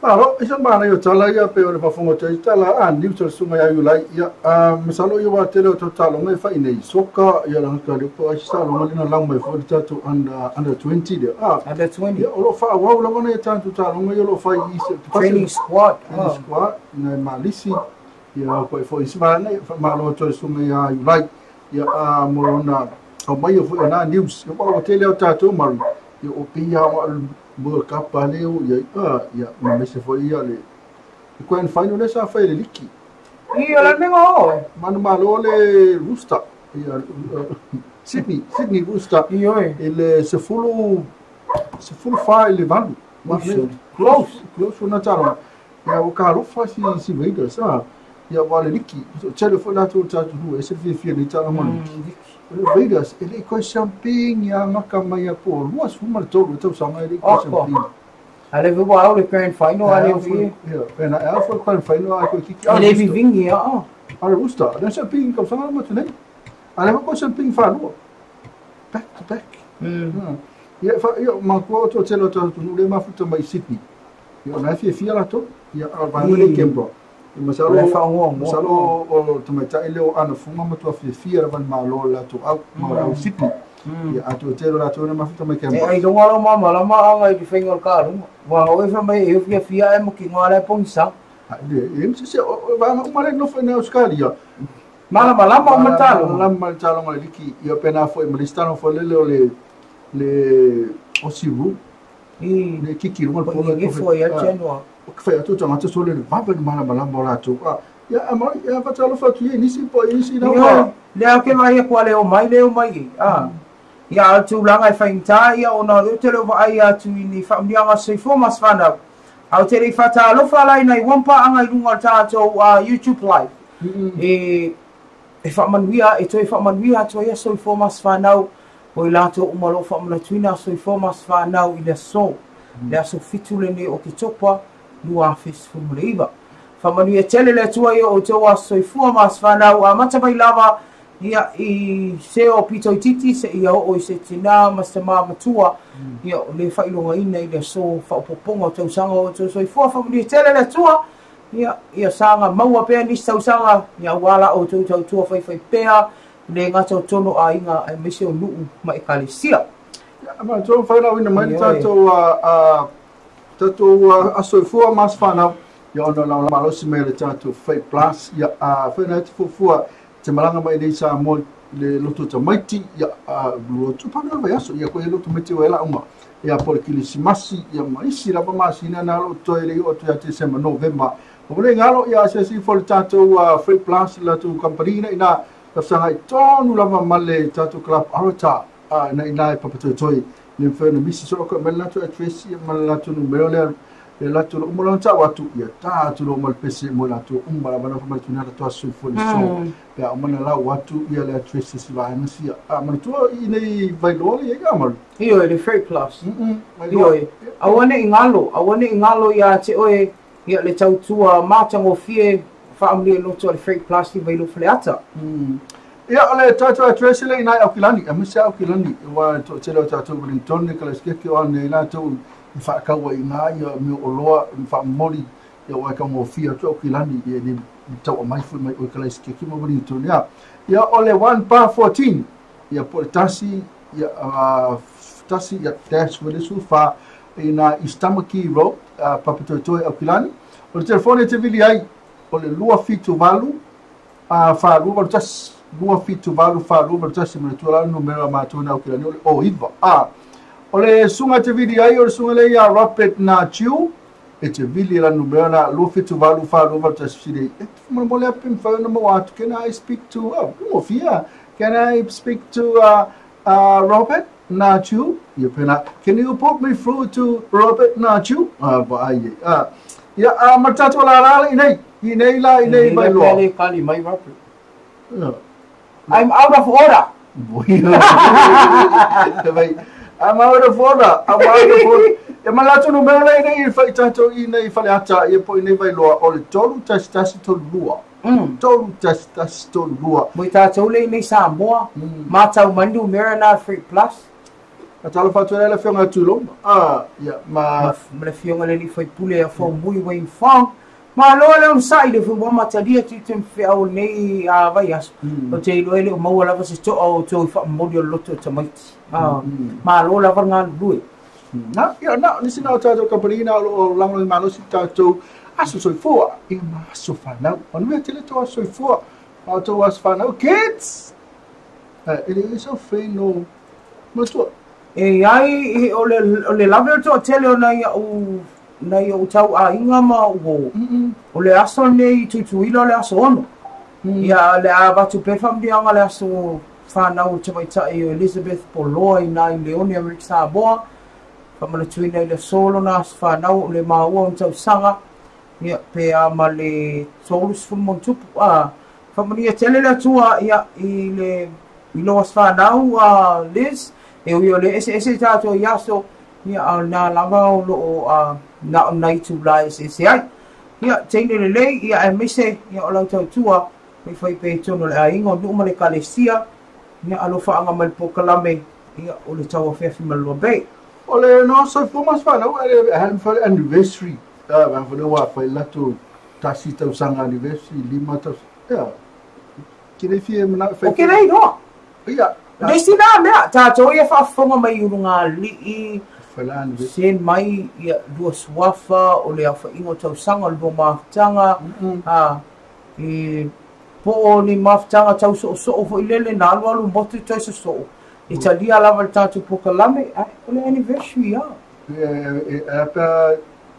Malo, i sa manaia o tala ia pei o le faafofoga atu ai tala a news a le susuga ia Iulai, ia, masalo ia ua tele o tatou taaloga e fai nei soka, ia laga ka le po ai se taaloga lea na lau mai foi le tatou under, under 20 lea, a, Under 20. ia, o lo o faaauau lava nai a tatou taaloga ia o lo o fai i se Training squad. Training squad, nai Malisi, ia, po foi isi vaega, ia, faamalo atu ai le susuga ia Iulai, ia, a, mo lona aumaia foi o na news, ia, ua tele o tatou Murray, ia, o pei lava o le World Cup a lea o i ai, a, ia, ma aemaise foi ia le Grand Final lea sa fai e le liki. Ia, o le mea oe. Manumalo le Rooster, ia, Sydney, Sydney Rooster. Ioe. I le 14 i le 8. Close, close ona taaloga. Ia, ua talofa si, si Raiders, a, ia, ua le liki. Tele foi latou o tatou nuu, e ese le fiafia i lenei taaloga o le liki. O le Raiders, e le i koe siamping ia gaka mai a po o 23 e tausaga e le i koe siamping. A le ua au le grand final a le vi. Ia, pena e au foi grand final a koe kiki. E le vivingi ia o. A le Rooster, le siamping tausaga la matu nei. A le koe siamping whālua. Back to back. Ia, ia, matua o tō tele o tātou nuu le mafuta mai Sydney. Ia, o nai fiafia latou. Ia, a vaega le Canberra. Masalo, masalo o tamaitai lea o Ana Fuga matua fiafia lava le malo o le latou au, ma o le au Sydney. Ia, atoa tele o latou na mafuta mai Canberra. E ai longa lo malamalama anga i le faiga o le taaloga. Ua oe fai mai e fiafia ae ma kino ala e pogisa. Le, se se, o vaega uma le nofo i nai Australia. Malamalama uma le taaloga. Malamalama le taaloga le liki. Ia, pena foi ma le isi taaloga foi lele o le, le Osiru. Le kiki i luga o le pola. Ifo ia Genoa. O ke whai atu o tagata sole le vave le malamalama o latou. A, ia, a mai, ia, fatalofa atu ia i nisi po i nisi na ua. Lea ke vaai aku a le omai, le omai i. A, ia a tulaga e faigata ia ona o lea ou te le o vaai atu i ni faamanuiaga soifua ma se fanau. A ou te le i faatalofa la i nai wampa anga i luga o le tatou YouTube live. E, e faamanuia, e toe faamanuia atu ai ia soifua ma se fanau o i latou uma o lo o faamanatuina a soifua ma se fanau i le aso. Le aso 7 lenei o Oketopa 2019. Faamanuia tele le Atua i o outou aso soifua ma se fanau amata mai lava Ia, i se o pito itiiti seia oo i se tinā ma se tama matua, ia, o le faailogaina i le aso faaopoopoga o tausaga o outou soifua. Faamanuia tele le Atua, ia, ia saga maua pea nisi tausaga, ia aua la outou tautua faifaipea, e le gata o totonu o aiga aemaise o nuu ma ekalesia. Ia, matou failauina mai le tatou tatou aso soifua ma aso fanau, ia ona o le malosi mai o le tatou Faith Plus, ia fai na te fuafua te malaga mai nei Samoa le loto tamaiti, ia loto pa na vai aso, ia ko loto tamaiti o ela uma, ia po le kilisimasi, ia ma isi lava masina na lo toe le o tu ia te sema Novema o le ngalo, ia se si fo le tatou Faith Plus la tu company na ina tafsanga i tonu lava ma le tatou club arata na ina e papatoetoi le mfano misi so ko mela tu address ia ma la tu numero le le la tu uma lon tau atu ia ta atu lo mal pese mo la tu uma la bana ma tu na tu asu fo le so pe o mana la atu ia le address si va na si a ma tu i nei vai lo le ia ma Ioe, le Freight Plus. Ioe, aua ne i galo, aua ne i galo ia te oe, ia le tautua matagofie faamalie loto a le Freight Plus i Vailoa Faleata. Ia, o le tatou address le ina Aukilani, a misa Aukilani, wa to tele o tatou Wellington, ka le skeke o ane latou i whaakaua i ngā ia me o loa i whaamori ia o ka ngōwhia tu Aukilani ia ni tau mai fui mai o ka le skeke mo Wellington. Ia, ia o le 1 pa 14, ia po le tasi, ia tasi, ia dash wele su fa ina East Tamaki Road, Papatoetoe Aukilani. O le telefone te vili ai, o le 278 4 2 1, 278 4 2 1, ma le tuala numero a mātou na Aukilani o le o iva. A, o le sunga te vili ai, o le sunga le ia Robert na Chiu, e te vili la numero na 278 4 2 1 sile. E mo mo le apim fa na mo atu, can I speak to, oh, mo fia, can I speak to Robert Na Chiu? Ia pena, can you put me through to Robert Na Chiu? Ah, ba ai. Ah, ia a ma tatou la la i nei, i nei la i nei mai loa. Le kali mai Robert. I'm out of order. I'm out of order. I'm out of order. E ma latou numero le nei i whai tatou i nei Faleata, ia po i nei Vailoa, o le 3 1 1 3 2. 3 1 1 3 2. Mo i tātou le nei Samoa, mātau mai numera na Freight Plus. A talo whatu le whionga tūloma. Ah, ia, ma Ma le fionga le li faipule a fau mui Wayne Fong. Ma loa le onosai le fua matalia tu te mwhea nei a vai aso. O te iloa ele o maua lava se toa o tō i whaamori o loto o tamaiti. Ma loa lava ngā lue. Na, ia, na, nisi na o tātou kapani na o lango i malosi tātou aso soifua, ia ma aso whanau. Manu mea tele tō aso soifua, ma o tō aso whanau, kids! Ele e so wheno, matua. E ai, o le lave o tō tele o nei au, nei au tau a inga ma o, o le aso nei tutuila o le aso ono. Ia, le a watu pewhamdianga le aso whanau te maitai o Elizabeth Poloa i nai Leone Amerika Samoa. Whamanatuina i le solo na aso whanau o le maua o tausaga. Ia, pe a ma le tolu montupu. Whamania tele le atua ia, i le i lo aso whanau a Liz. E ui o le ese ese tātou i aso. Ia, a nā lava o lo o na o nei tū la ese ese ai. Ia, teine le lei, ia e mise, ia o lau tautua, me whai pe tono le ainga o nuu ma le kalesia, ia alofa anga mai le pokalame, ia o le tau awhiawhi ma lua bei. O le no soifua ma aso whanau, e hale mwhale anniversary. Ah, ma whale wā whai lato tasi tausaga anniversary, lima tausaga. Ia, kere fie mana whai. O kere noa. Ia. Nisi nā mea, tātou ia whaafonga mai uru ngā li'i, Whai anniversary. sen mai ia lua suafa o le awhainga o tausaga o le lua mafutaga, e po o ni mafutaga tau soosoo foi lele na alu alu motu toi sosoo. E talia lava le tātou pokalame, ai, o le anniversary a. E apa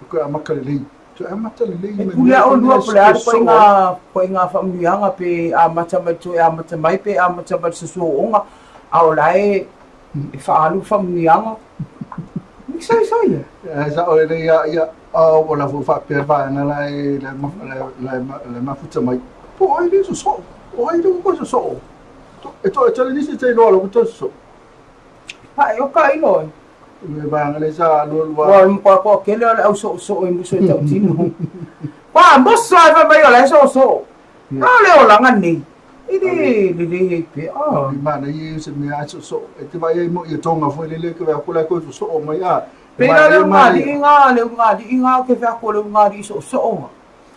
ko amaka le lei. Tu amata le lei E pule au lua pule alu pa inga pa inga whamuianga pe a mata mai toe a mata mai pe a mata mai se onga a o lae e whaalu whamuianga. Ni sai sai e. E sa o le ia ia o la fu fa pe fa na la e le le le mafuta mai. Po ai le so so. O ai le ko so so. E to e tele nisi te loa lo to so. Pa e o ka ilo e. Le ba le sa lo lo. Wa mkwa kwa kele o le au so so e muso e tau tino. Wa muso ai fa mai o le so so. A le o langa nei. E le lelei ai pea. O le manaia ia o se mea a soosoo e te vaai ai moi ia Tonga foi lele ke vea kula koe soosoo mai a. Pei la le ulugalii nga, le ulugalii nga ke vea ko le ulugalii soosoo nga.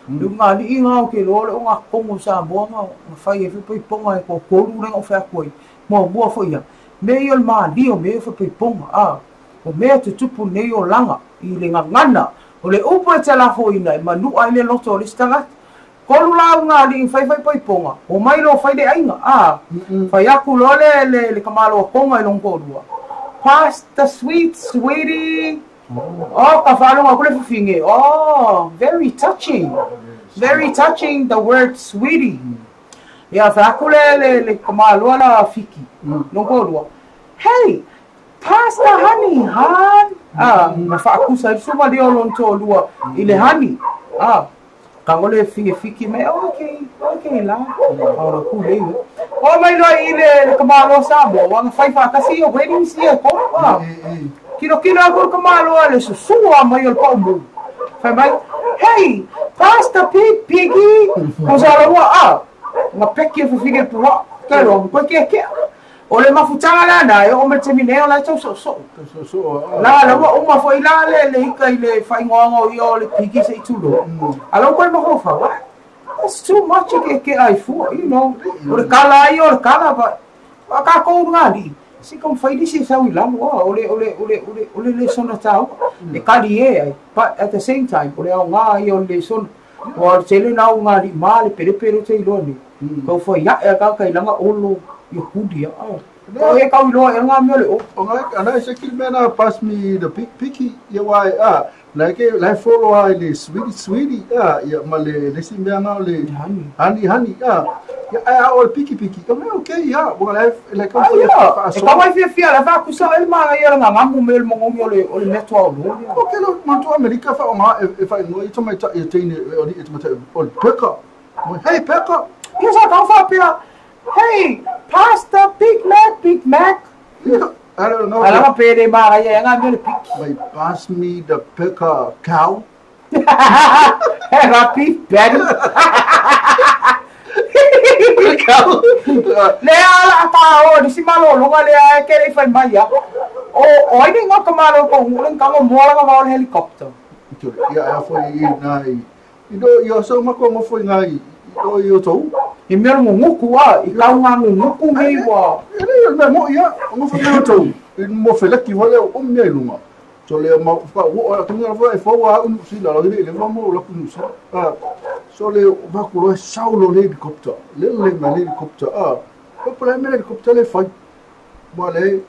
Le ulugalii nga o ke loa le o nga kongo Samoa nga nga fai e faipoipoga e toatolu le nga o fai atu ai. Muamua foi ia, mea ia o le malie o mea ia o faipoipoga a. O mea e tutupu nei olaga i le gagana o le upu e te lafoina e manua ai le loto o le isi tagata. Tolu la ulugalii fai faipoipoga, omai loa fai le aiga a. Fai atu loa le le le tamaloa Tonga i lona toalua, Pass the sweets, sweetie. Oh, ka faalogo atu le fafine, oh, very touching. Very touching the word sweetie. Ia, fai atu le le le tamaloa la Fiki, lona toalua, Hey, Pass the honey, hon. Ah, na faatusa ai le sumalia o lona toalua i le honey. Ah, tago le fige fiki mai, oh, okay, okay la. A o ku lei. O mai loa i le le tamaloa Samoa, ua na fai faatasi ia weddings ia e tolu. Ah. Kilokilo aku le tamaloa le susua mai o le paumu. Fai mai, hey, pass the pig, piggy. Ko sa laua, ah, na peki e fafine pua. Ke loa, koe kea kea. O le mafutaga lena e oo mai le taimi nei o la e tau soosoo. La la ua uma foi la le le ika i le faaigoaga o ia o le pigi se i tulou. A la ua toe mafaufau, ah, that's too much e keakea ai fua, you know. O le kala lava ia o le kala, but a tatou ulugalii, se i taumafai nisi e sau i lalo, ah, o le, o le, o le, o le, o le lesona taua e talie ai, but at the same time, o le aoga ia o le lesona. Ua o le tele na ulugalii malepelepe lea ou te iloa nei. Tau fai ae a tagata i lana olo i o huli a. O e kau iloa e ngā mea le o. O ngai ana se ki mea na pass me the big picky ia wai a la ke la follow ai le sweetie sweetie a ia ma le le si mea nga le Honey. honey honey a ia ai a o le piki piki o mea okay ia wa la le ka Ai fai ia, fa e so kau ai fiafia la whaakusa e le maana ia le ngāngamu me le mongongi o le, o le mea toa o lō lea. O ke lo ma to Amerika fa o nga e fa no i to mai ta e teine o ni e to mai ta o le peka. Mo hey peka. Ia sa kau whaapea, hey, pass the Big Mac, Big Mac. Yeah, I don't know. A langa pē le maana ia e ngā mea le piki. Mai pass me the peka cow. He ra beef patty. Cow. Lea ala a tā o, ni si malologa lea e ke le i whai mai ia. O, o ai nei ngā ka malo ko ngulen ka ngo moa langa vao le helicopter. Ia a foi i nai. I no i so ma ko ngo foi ngai. O i o tou. I mea le nguku a, i kau ngā nguku nei ua. E le mea mo ia, ngo foi mea tou. I mo felaki wale o mea i lunga. So le ma fa wo a tunga fa e fa wa unu si la le le mo la kunu sa. Ah so le va ku lo saulo le helicopter. Le le ma le helicopter ah. Ko pala me helicopter le fai. Mo le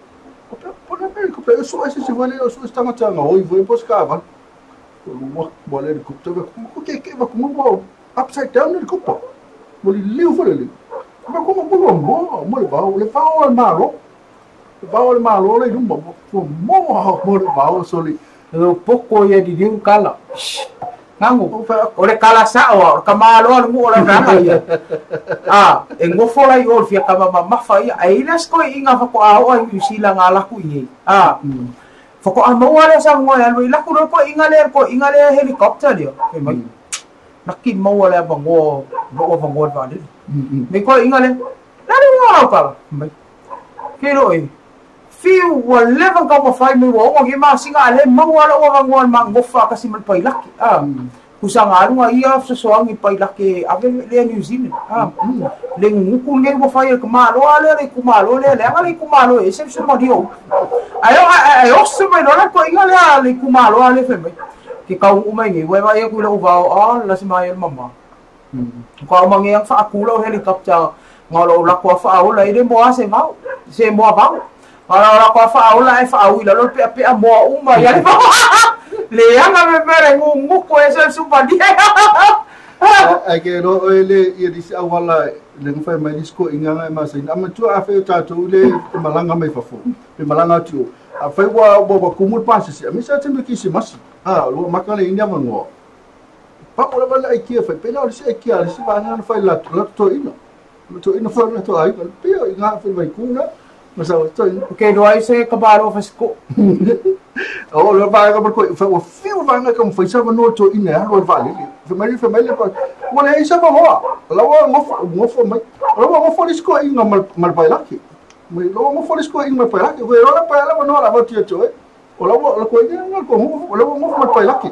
ko pala me helicopter so ese se vale so esta matanga oi voi pos ka va. Ko mo le helicopter ko ke ke va ko mo upside down helicopter. Mo le liu fo le le. Ko ko mo mo mo mo le va le fa o le malo. Le va o le malo le lumba mo mo mo le va o so le O poko ia di riu kala. Ngangu. o fa O le kala sao a, o le kamaloa le ngu o le ranga ia. A, e ngofo lai o le fia kama mamafa ia. A ina sko i inga whako a oa i New Zealand ngā laku i ei. A, whako a maua lea sa ngoe alu i laku loa ko inga lea, ko inga lea helicopter lea. Fai mai, naki maua lea vangoa, loa vangoa le vaalele. Me ko inga lea, la le ngoa lau kala. Fai mai, ke lo e, fiu ua leva kau mawhai me ua ongo ki masinga a le maua loa vangoa le mangofa kasi ma le pailaki. A, kusa ngā alunga ia fesoasoani pailaki ave lea New Zealand. A, le nguku nei ua whai e ka maloa lea le kumalo lea, leaga le kumalo e se suma dio. Ai o ai oso mai lola ko inga lea le kumalo le fai mai. Ke kau umai ngi ua vai ku le uvao a la se mai e mama. Ko au mange ang whaakula o helicopter ngā lo la ko whaola i le moa se vau, se moa vau. Ngā lo la ko whaola e whaau i la lo pea pea moa uma ia le vau. Le anga me mere ngunguku e se suma dio. Ai ke ro o le ia di se awala le ngfai mai disko inga ngai ma sin ama tu a fe tatou le te malanga mai fafo pe malanga tu a fai wa wa wa kumul pa se mi sa te me ki se masi a lo makale india mango pa o le ai kia fai pe la se ai kia le se va na fai la la to ina to ina fa la to ai pe inga fai vai kuna ma sa to ina Ok, no ai se kabaro fasko. O le va ka ko fa o fiu va nga ka mo fai sa no to ina ha lo va le fa mai le pa mo le isa ba hoa la wa ngo ngo fo mai O lo mo fo ko inga mal pailaki. Mai lo mo fo ko inga mal pailaki. Ko lo pa la no la voti to e. O lo lo ko inga ko mo o lo mo mal pailaki.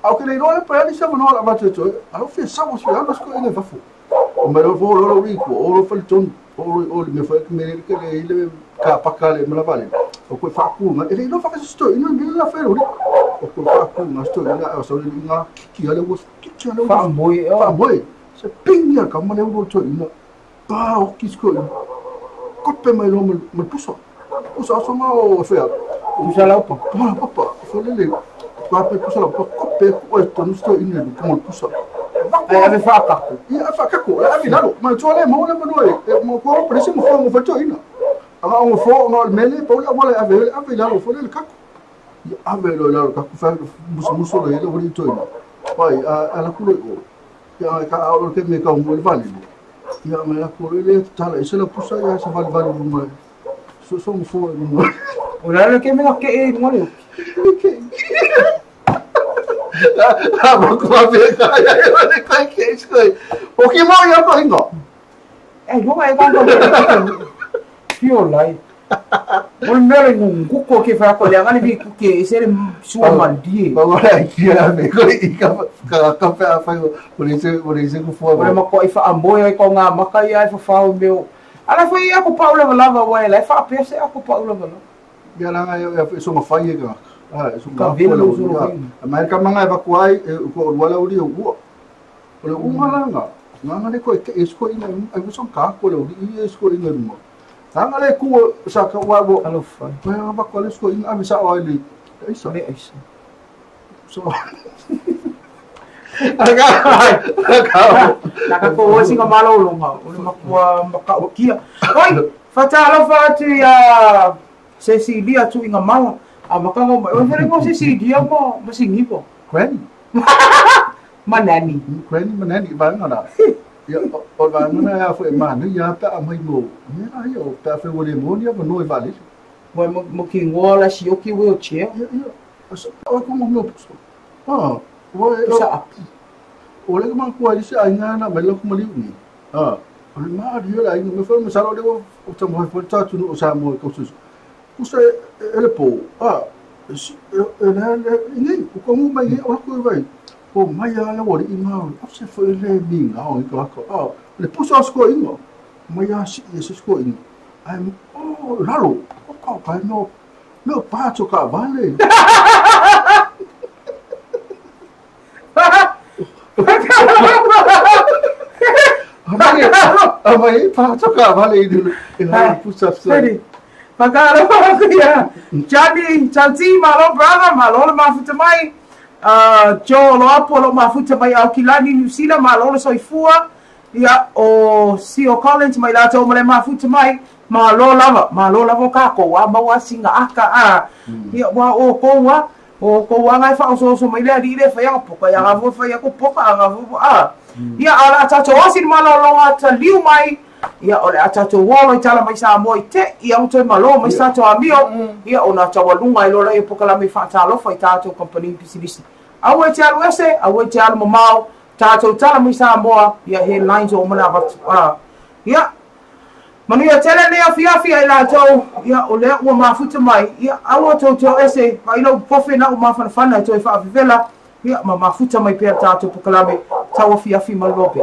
Au ke le lo le pa sa no la voti to e. A lo fi sa mo si lo ko inga vafu. O me lo fo lo ri ko o lo fo ton o le me fo me ke le le ka pakale me la vale. O ko fa ku ma e lo fa ka sto ino me la fe lo. O ko fa ku ma sto ina o so le inga ki ale wo ki ale wo fa moi fa moi. Se pinga ka mo le wo to ina. Pa o kisko kope mai lo me puso. Puso so ma o fe. Puso la pa. Pa pa fo le le. Pa puso la pa kope o to no sto ina ko puso. Ai ave fa ka. Ia fa ka ko la vi lalo. Ma to le mo le mo e mo ko presi mo fo mo fa to ina. Aga o fo no mele pa la wala ave ave lalo fo le ka. Ia ave lo lalo ka fa muso muso le lo to ina. Pai a la kulo o. Ia ka o ke me ka mo le vale. Ia me la ko le tala e se la pusa ia sa vale vale mo. So so mo fo mo. O la ke me ke e mo le. La mo ko ve ka ia le ka ke isko. O ke mo ia ko ingo. E lo e ka ko. Fio lai. O le ngu ko ke fa ko le ngani bi ke se le sua mandie. Ba wala ki a me ko i ka ka ka fa fa o le se ko fo. O le ma ko i fa amboe ai ko ngā maka ia e fa fa o meu. Ala foi ia ko paula lava wa la fa pese a ko paula lava. Ia la ia so ma fa ia ka. Ah so ka velo so. Ma ka manga evacuai ko wala o ri o. O le unga langa le ko e sko ina ai so ka ko le i sko ina mo. Anga le ku sa ka wa bo alo fa. Pa ba ko le sko ina ave sa o le. Isa. Le isa. So. Aga aga. La ka ko o singa malo longa o le makua maka o kia. Oi, fatalo fa tu ya Cecilia tu inga mala. A makanga o fere ko Cecilia mo masingi po. Granny. Manani. Granny manani ba ngana. Ia o va ngana ya fo ma ni ya pa mai mo. Ni ra yo pa fe wo le mo ni ba no e vale. Mo mo ki ngola si o ki wheelchair. Ia ia. So o ko mo mo. Ah, o sa o le ma ko ai sa ina na me lo ko mali ni. Ah, o le ma ri la ina me fo me sa lo le o ta mo fo ta tu no sa mo ko su. Ku se ele po. Ah, e le ni o ko mo mai o ko vai. O mai a le ori inga o se fo le mi nga o ko ko. Ah, le puso sko inga. Mai a si e sko inga. Ai o lalo o ko ka no no pa to ka vale. Amai pa to ka vale ni e pusa so. Pakara pa Johnny, Chanti, malo brother, malo le mafuta mai. Joe lo apo lo mafuta mai au kilani New Zealand, malo le soifua. Ia o Sio Collins mai la tau male mafuta mai. Malo lava ka ko wa mawa singa aka a. Ia wa o ko wa o ko wa ngai fa o so so mai le ali le fa ia poka ia ga fa ia ko poka ga fo a. Ia ala tato osi malo longa ta liu mai. Ia o le atato wolo i tala mai sa moi te ia o toi malo mai sa to amio ia o na tawalunga i lola i pokala mai whaatalofa i tātou company pisilisi. Au e te alu ese, au e te alu mamao, tātou tala mai sa moa, ia he lines o mana vatu. Ia, manuia tele nei afi afi ai lātou, ia o lea ua mafuta mai, ia au o tau ese, ma ilo pofe na o mawhanawhana i toi whaafivela, ia ma mafuta mai pea tātou pokalame, tau afi afi maluope.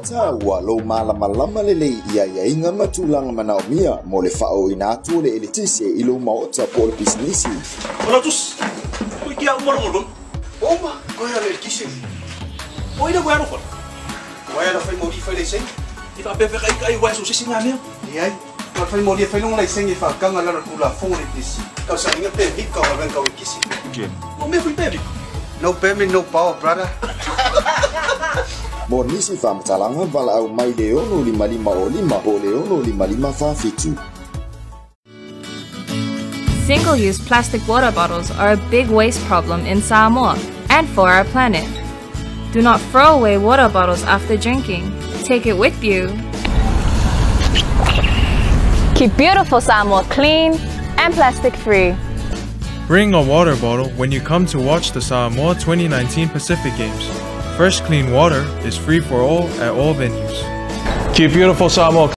Tāua lo malamalama lelei ia ia inga matulanga manaomia mo le whao ina atu le eletise i lo maota po le pisinisi. Ola tus, koe kia umarongolong. Oma, koe ala eletise. O ina koe arofala. Koe ala whai mauri whai leiseng. I whaapewheka i kai wai so sisi ngā mea. Ni ai, koe whai mauri whai longa leiseng e whakanga lalo kula fō le pisi. Kau sa inga pe vip kau awen kau e kisi. O mea fui pe vip. No payment, no power, brother. Mo nisi whamatalanga wala au mai le ono lima lima o lima o le ono lima lima whawhitu. Single-use plastic water bottles are a big waste problem in Samoa and for our planet. Do not throw away water bottles after drinking. Take it with you. Keep beautiful Samoa clean and plastic-free. Bring a water bottle when you come to watch the Samoa 2019 Pacific Games. Fresh, clean water is free for all at all venues. Keep beautiful Samoa.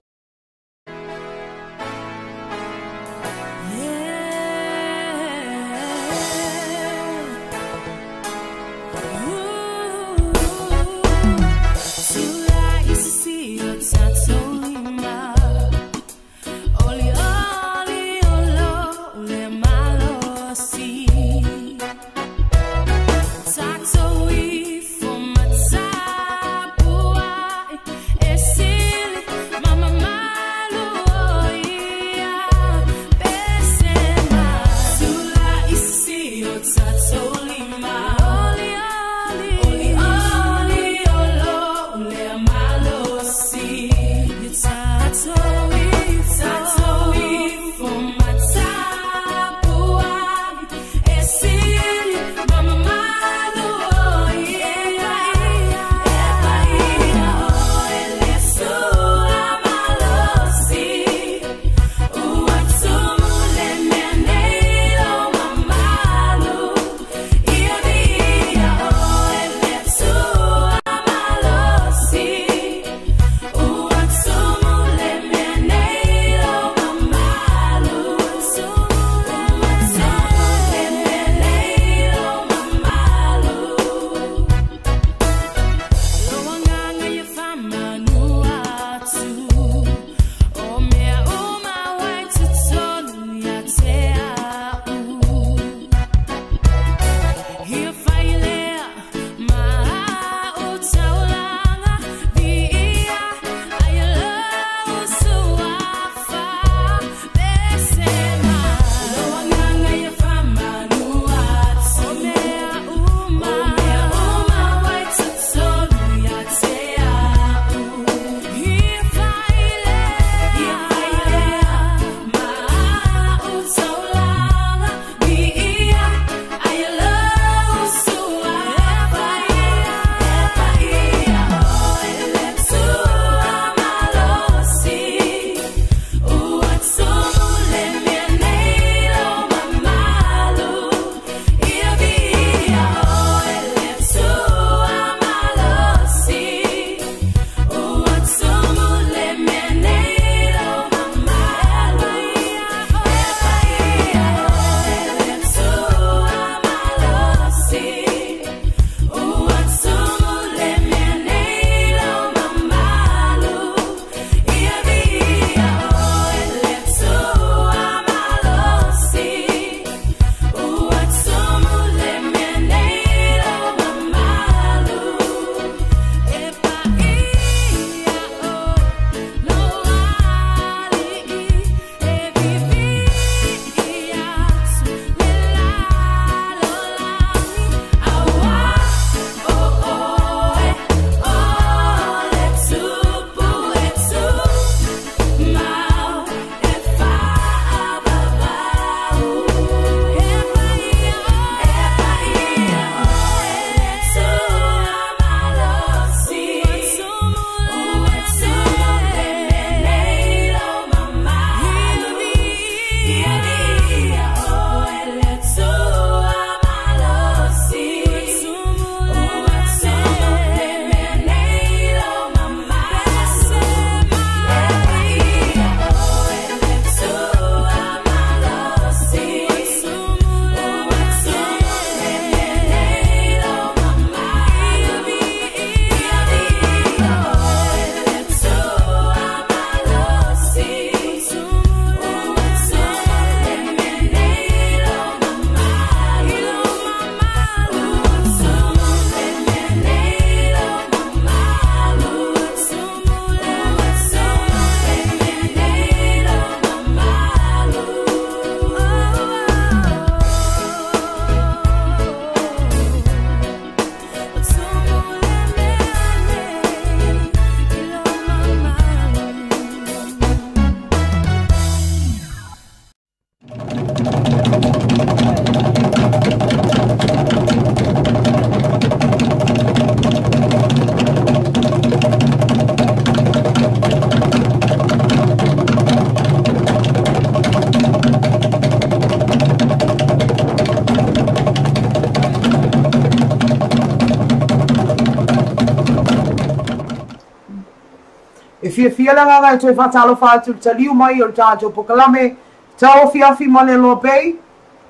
fiafia le agaga e toe faatalofa atu i le taliu mai o le tatou polokalame Tauafiafi ma le Loa Bay,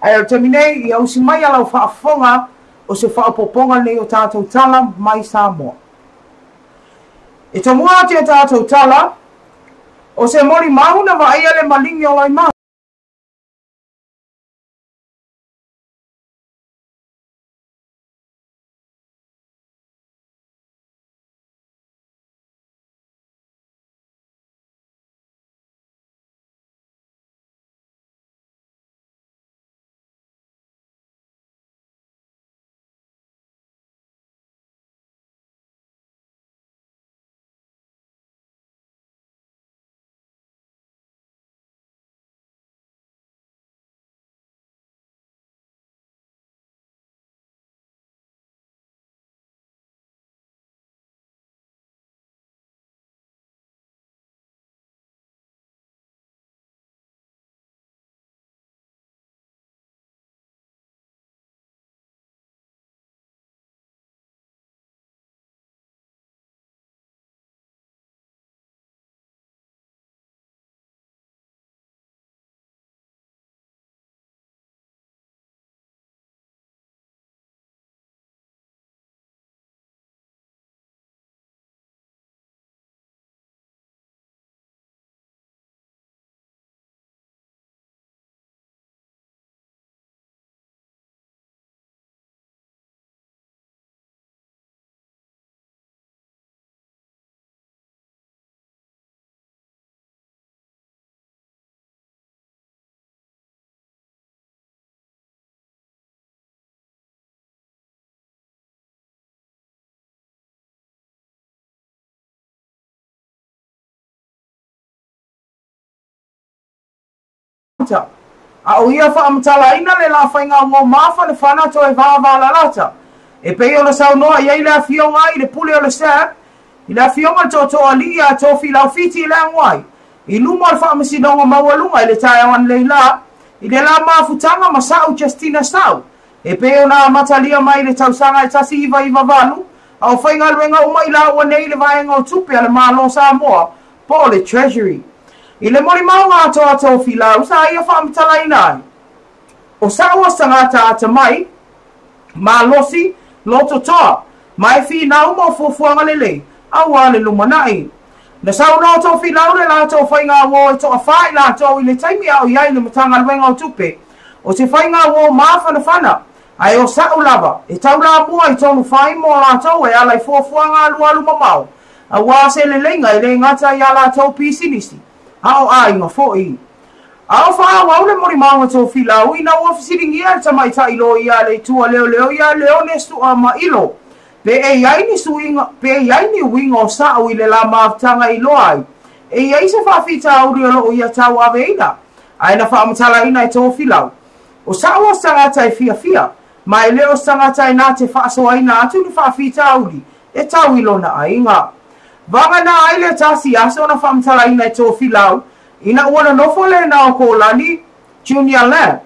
ae o le taimi nei, ia usi mai a lau faafofoga o se faaopoopoga lenei o tatou tala mai Samoa. E tomua atu i a tatou tala, o se molimau na vaaia le maligi o Loimā. A o ia faamatalaina le la faiga uo mafanafana toe vavalalata. E pei ona saunoa i ai le afioga i le pule o le SAB, i le afioga i le tootooalii ia Tofilau Fiti i le agoai, i luma o le faamasinoga maualuga i le taeao analei la, i le la mafutaga ma Sa'u Justina Sa'u, e pei ona amatalia mai i le tausaga e 1998, a o faigaluega uma i laua nei i le vaega o tupe a le Malo o Samoa, po o le Treasury. I le molimauga atoa a Tofilau sa ia faamatalaina ai, o Sa'u o se tagata atamai, malosi, lototoa, ma e finau mo fuafuaga lelei, auā le lumanai. Na saunoa Tofilau le latou faigauō e toafā i latou i le taimi a o i ai i le Matagaluega o Tupe, o se faigauō mafanafana, ae o Sa'u lava, e taulamua i tonu fai mo latou e ala i fuafuaga alualu mamao, auā se leleiga e le gata i a latou pisinisi, a o aiga foi. A o faaauau le molimauga Tofilau ina ua fesiligia e le tamaitai loia a le Itu a Leoleo ia Leone Suamailo pe e i ai ni suiga, pe i ai ni uiga o Sa'u i le la mafutaga e iloa ai e i ai se faafitauli o loo ia tauaveina, ae na faamatalaina e Tofilau, o Sa'u o se tagata e fiafia, ma e le o se tagata e na te faasoaina atu ni faafitauli e tau i lona aiga. Vagana ai le tasi aso na faamatalaina e Tofilau ina ua nonofo lena o Kolani Junior Lamb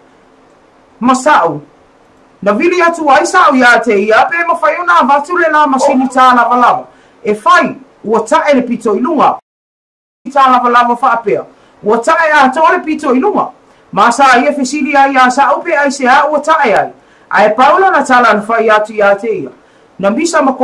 ma Sa'u. Na vili atu ai Sa'u iā te ia pe mafai ona avatu le la masini tālavalava e fai ua ta'e le pito i luga. Tālavalava faapea ua ta'e atoa le pito i luga. Ma sa ia fesili ai iā Sa'u pe aiseā ua ta'e ai. Ae pau lana tala na fai atu iā te ia. Na misa ma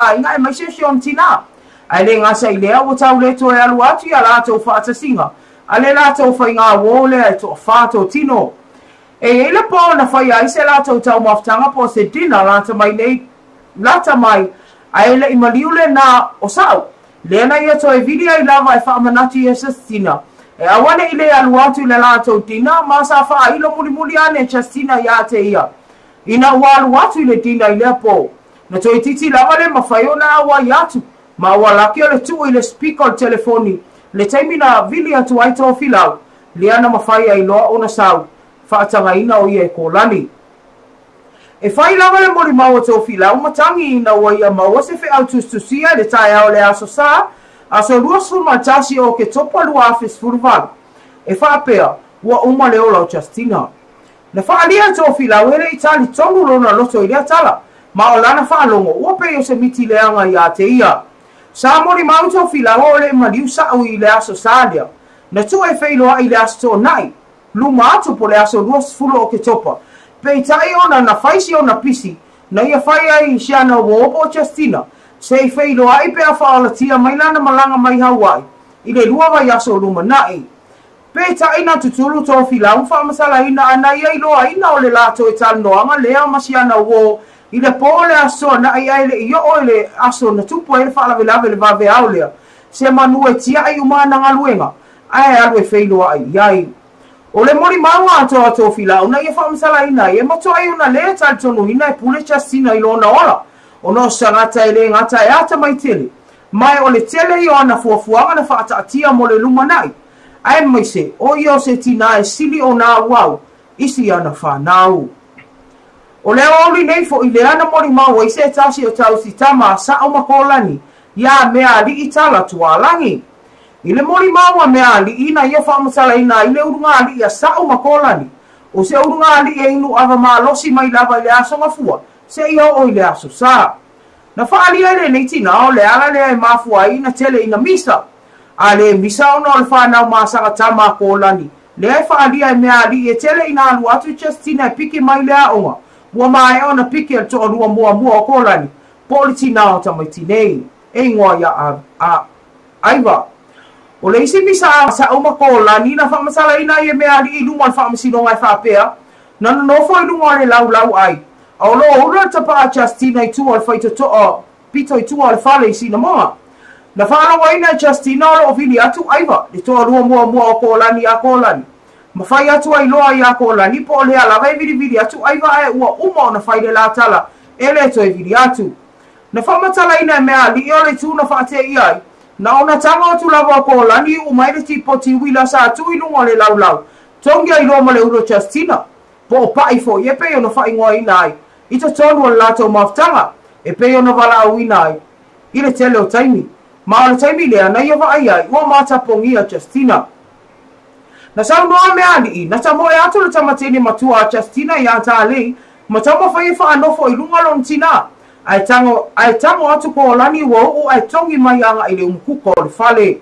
aiga aemaise o si ona tinā. Ae le gata i lea, ua tau le toe alu atu i a latou faatasiga a le latou faigauō lea e toafā totino. E i ai le pō na faia ai se latou taumafataga po o se dinner lata mai nei lata mai, ae le i maliu lenā o Sa'u. Lea na ia toe vili ai lava e faamanatu ia Justina e aua ne i le alu atu i le latou dinner, ma sa faailo mulimuli ane Justina iā te ia ina ua alu atu i le dinner i lea pō. Na toeitiiti lava le mafai ona auai atu, ma ua laki o le tuu i le speaker o le telefoni le taimi na vili atu ai Tofilau, lea na mafai ai loa ona sau, faatagaina o ia e Kolani. E fai lava le molimau a Tofilau ma tagi ina ua ia maua se feau tusitusia i le taeao o le Aso Sa, aso 21 o Oketopa 2018, e faapea, ua uma le ola o Justina. Na faaalia e Tofilau e le i talitonu lona loto i lea tala, ma o lana faalogo ua pei o se miti leaga ia te ia. Sa molimau Tofilau o le maliu sa'o i le Aso Sa lea, na tuu e feiloai i le Aso Toonai, luma atu po le aso 20 o Oketopa. Peitai ona na fai si ona pisi, na ia fai ai si ana uō po o Justina, se i feiloai pe a faaolatia mai lana malaga mai Hawaii i le 2 vaiaso o lumanai. Peitai na tutulu Tofilau ma faamasalaina ana ia iloaina o le latou e talanoaga lea ma si ana uō i le pō o le Aso Toonai ae le i oo i le aso na tupu ai le faalavelave le vaveao lea, se manu e tiai uma ana galuega ae alu e feiloai i ai. O le molimau atoa a Tofilau na ia faamasalaina ai e matuai ona lē talitonuina e pule Justina i lona ola, ona o se tagata e lē gata e atamai tele, ma e o le tele ia o ana fuafuaga na faataatia mo le lumanai, aemaise o ia o se tinā e sili ona auau i si ana fanau. O le aoauli nei foʻi lea na molimau ai se tasi o tausi tama a Saʻo ma Kolani iā Meaaliʻi Tala Tualagi. I le molimau a Meaaliʻi na ia faamatalaina ai le ulugalii a Saʻo ma Kolani, o se ulugalii e inu ava malosi mai lava i le Aso Gafua seia oo i le Aso Sa. Na faaalia e lenei tinā o le ala lea e mafua ai ina tele ina misa. A lē misa ona o le fanau masaga tama a Kolani, lea e faaalia e Meaaliʻi e tele ina alu atu Justina e piki mai le aoga, ua maea ona piki e le toalua muamua o Kolani, po o le tinā o tamaiti nei, e igoa ia a Aiva. O le isi misa a Saʻo ma Kolani na faamasalaina ai e Meaaliʻi i luma o le faamasinoga e faapea, na nonofo i luga o le laulau ai, a o loo ula le tapaa a Justina i tua o le faitotoa pito i tua o le fale i Sinamoga. Na faalogoina e Justina o loo vili atu Aiva, le toalua muamua o Kolani a Kolani, ma fai atu ai loa iā Kolani po o lea lava e vilivili atu Aiva ae ua uma ona fai le la tala e lē toe vili atu. Na faamatalaina e Meaaliʻi o le itu na faateia ai, na ona tago atu lava o Kolani i uʻu mai le tipoti uila sa tuu i luga o le laulau, togi ai loa ma le ulu o Justina, po o Paʻi foʻi e pei ona faaigoaina ai i totonu o le latou mafutaga, e pei ona valaauina ai i le tele o taimi. Ma o le taimi lea na ia vaai ai ua matapogia Justina. Na saunoa Meaaliʻi, na tamoe atu le tamateine matua a Justina iā Talei ma taumafai e faanofo i luga lona tinā, ae tago, ae tago atu Kolani ua uu ae togi mai agaʻi le umukuka o le fale.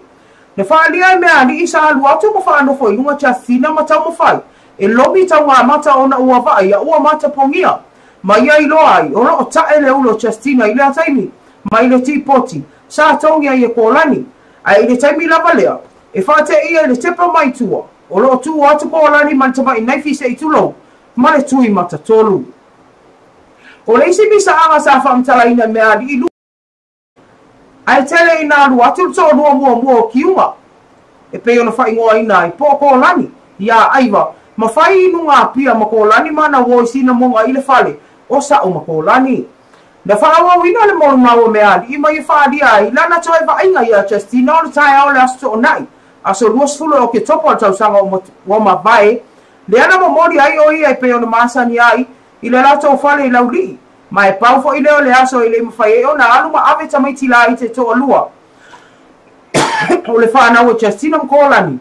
Na faaalia e Meaaliʻi sa alu atu ma faanofo i luga Justina ma taumafai e lomi taugamata ona ua vaaia ua matapogia. Ma ia iloa ai, o loo taʻe le ulu o Justina i lea taimi, mai le tipoti sa togi ai e Kolani. Ae i le taimi lava lea, e faateia i le tepa mai tua, o loo tuu atu Kolani ma le tamaʻi naifi se i tulou, ma le tui matatolu. O le isi misaaga sa faamatalaina e Meaaliʻi i ae tele ina alu atu le toalua muamua o Kiuga, e pei ona faaigoaina ai po o Kolani, iā Aiva, ma fai inuga Apia ma Kolani ma ana uō i Sinamoga i le fale o Saʻo ma Kolani. Na faaauauina le molimau a Meaaliʻi ma ia faaalia ai lana toe vaaiga iā Justina o le taeao o le Aso Toonai, aso 20 o Oketopa o le tausaga ua mavae, lea na momoli ai o ia e pei ona masani ai i le latou fale i Laulii, ma e pau foʻi lea o le aso e le i mafai ai ona alu ma ave tamaiti laiti e toalua o le fanau a Justina ma Kolani.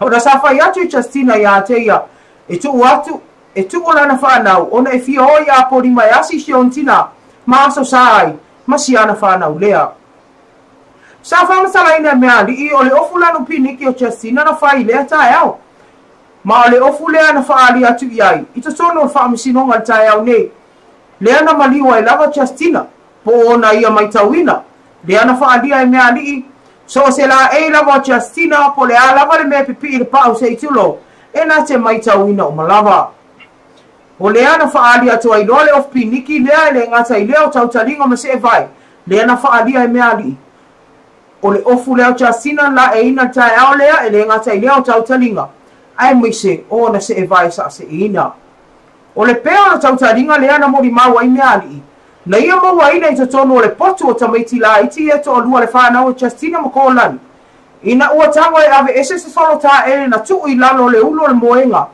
Ona sa fai atu i Justina iā te ia e tuu atu, e tuu lana fanau ona e fia o i Apolima e asi si ona tinā ma aso sa ai ma si ana fanau lea. Sa faamatalaina e Meaaliʻi o le ofu lanu piniki o Justina na fai i lea taeao. Ma o le ofu lea na faaali atu i ai i totonu o le faamasinoga i le taeao nei, lea na maliu ai lava Justina, po o ona ia maitauina, lea na faaalia e Meaaliʻi, so o se laei lava o Justina po o le a lava le mea e pipii i le paʻu se i tulou, e na te maitauina uma lava. O lea na faaali atu ai loa le ofu piniki lea e le gata i lea o tautaliga ma seevae, lea na faaalia e Meaaliʻi. O le ofu lea o Justina na laeiina i le taeao lea e le gata i lea o tautaliga, aemaise o ona seevae saaseiina. O le pea o le tautaliga lea na molimau ai Meaaliʻi, Na ia mauaina i totonu o le potu o tamaiti laiti ia e toalua le fanau a Justina ma Kolani. Ina ua tago e aveese se solo taele na tuu i lalo o le ulu o le moega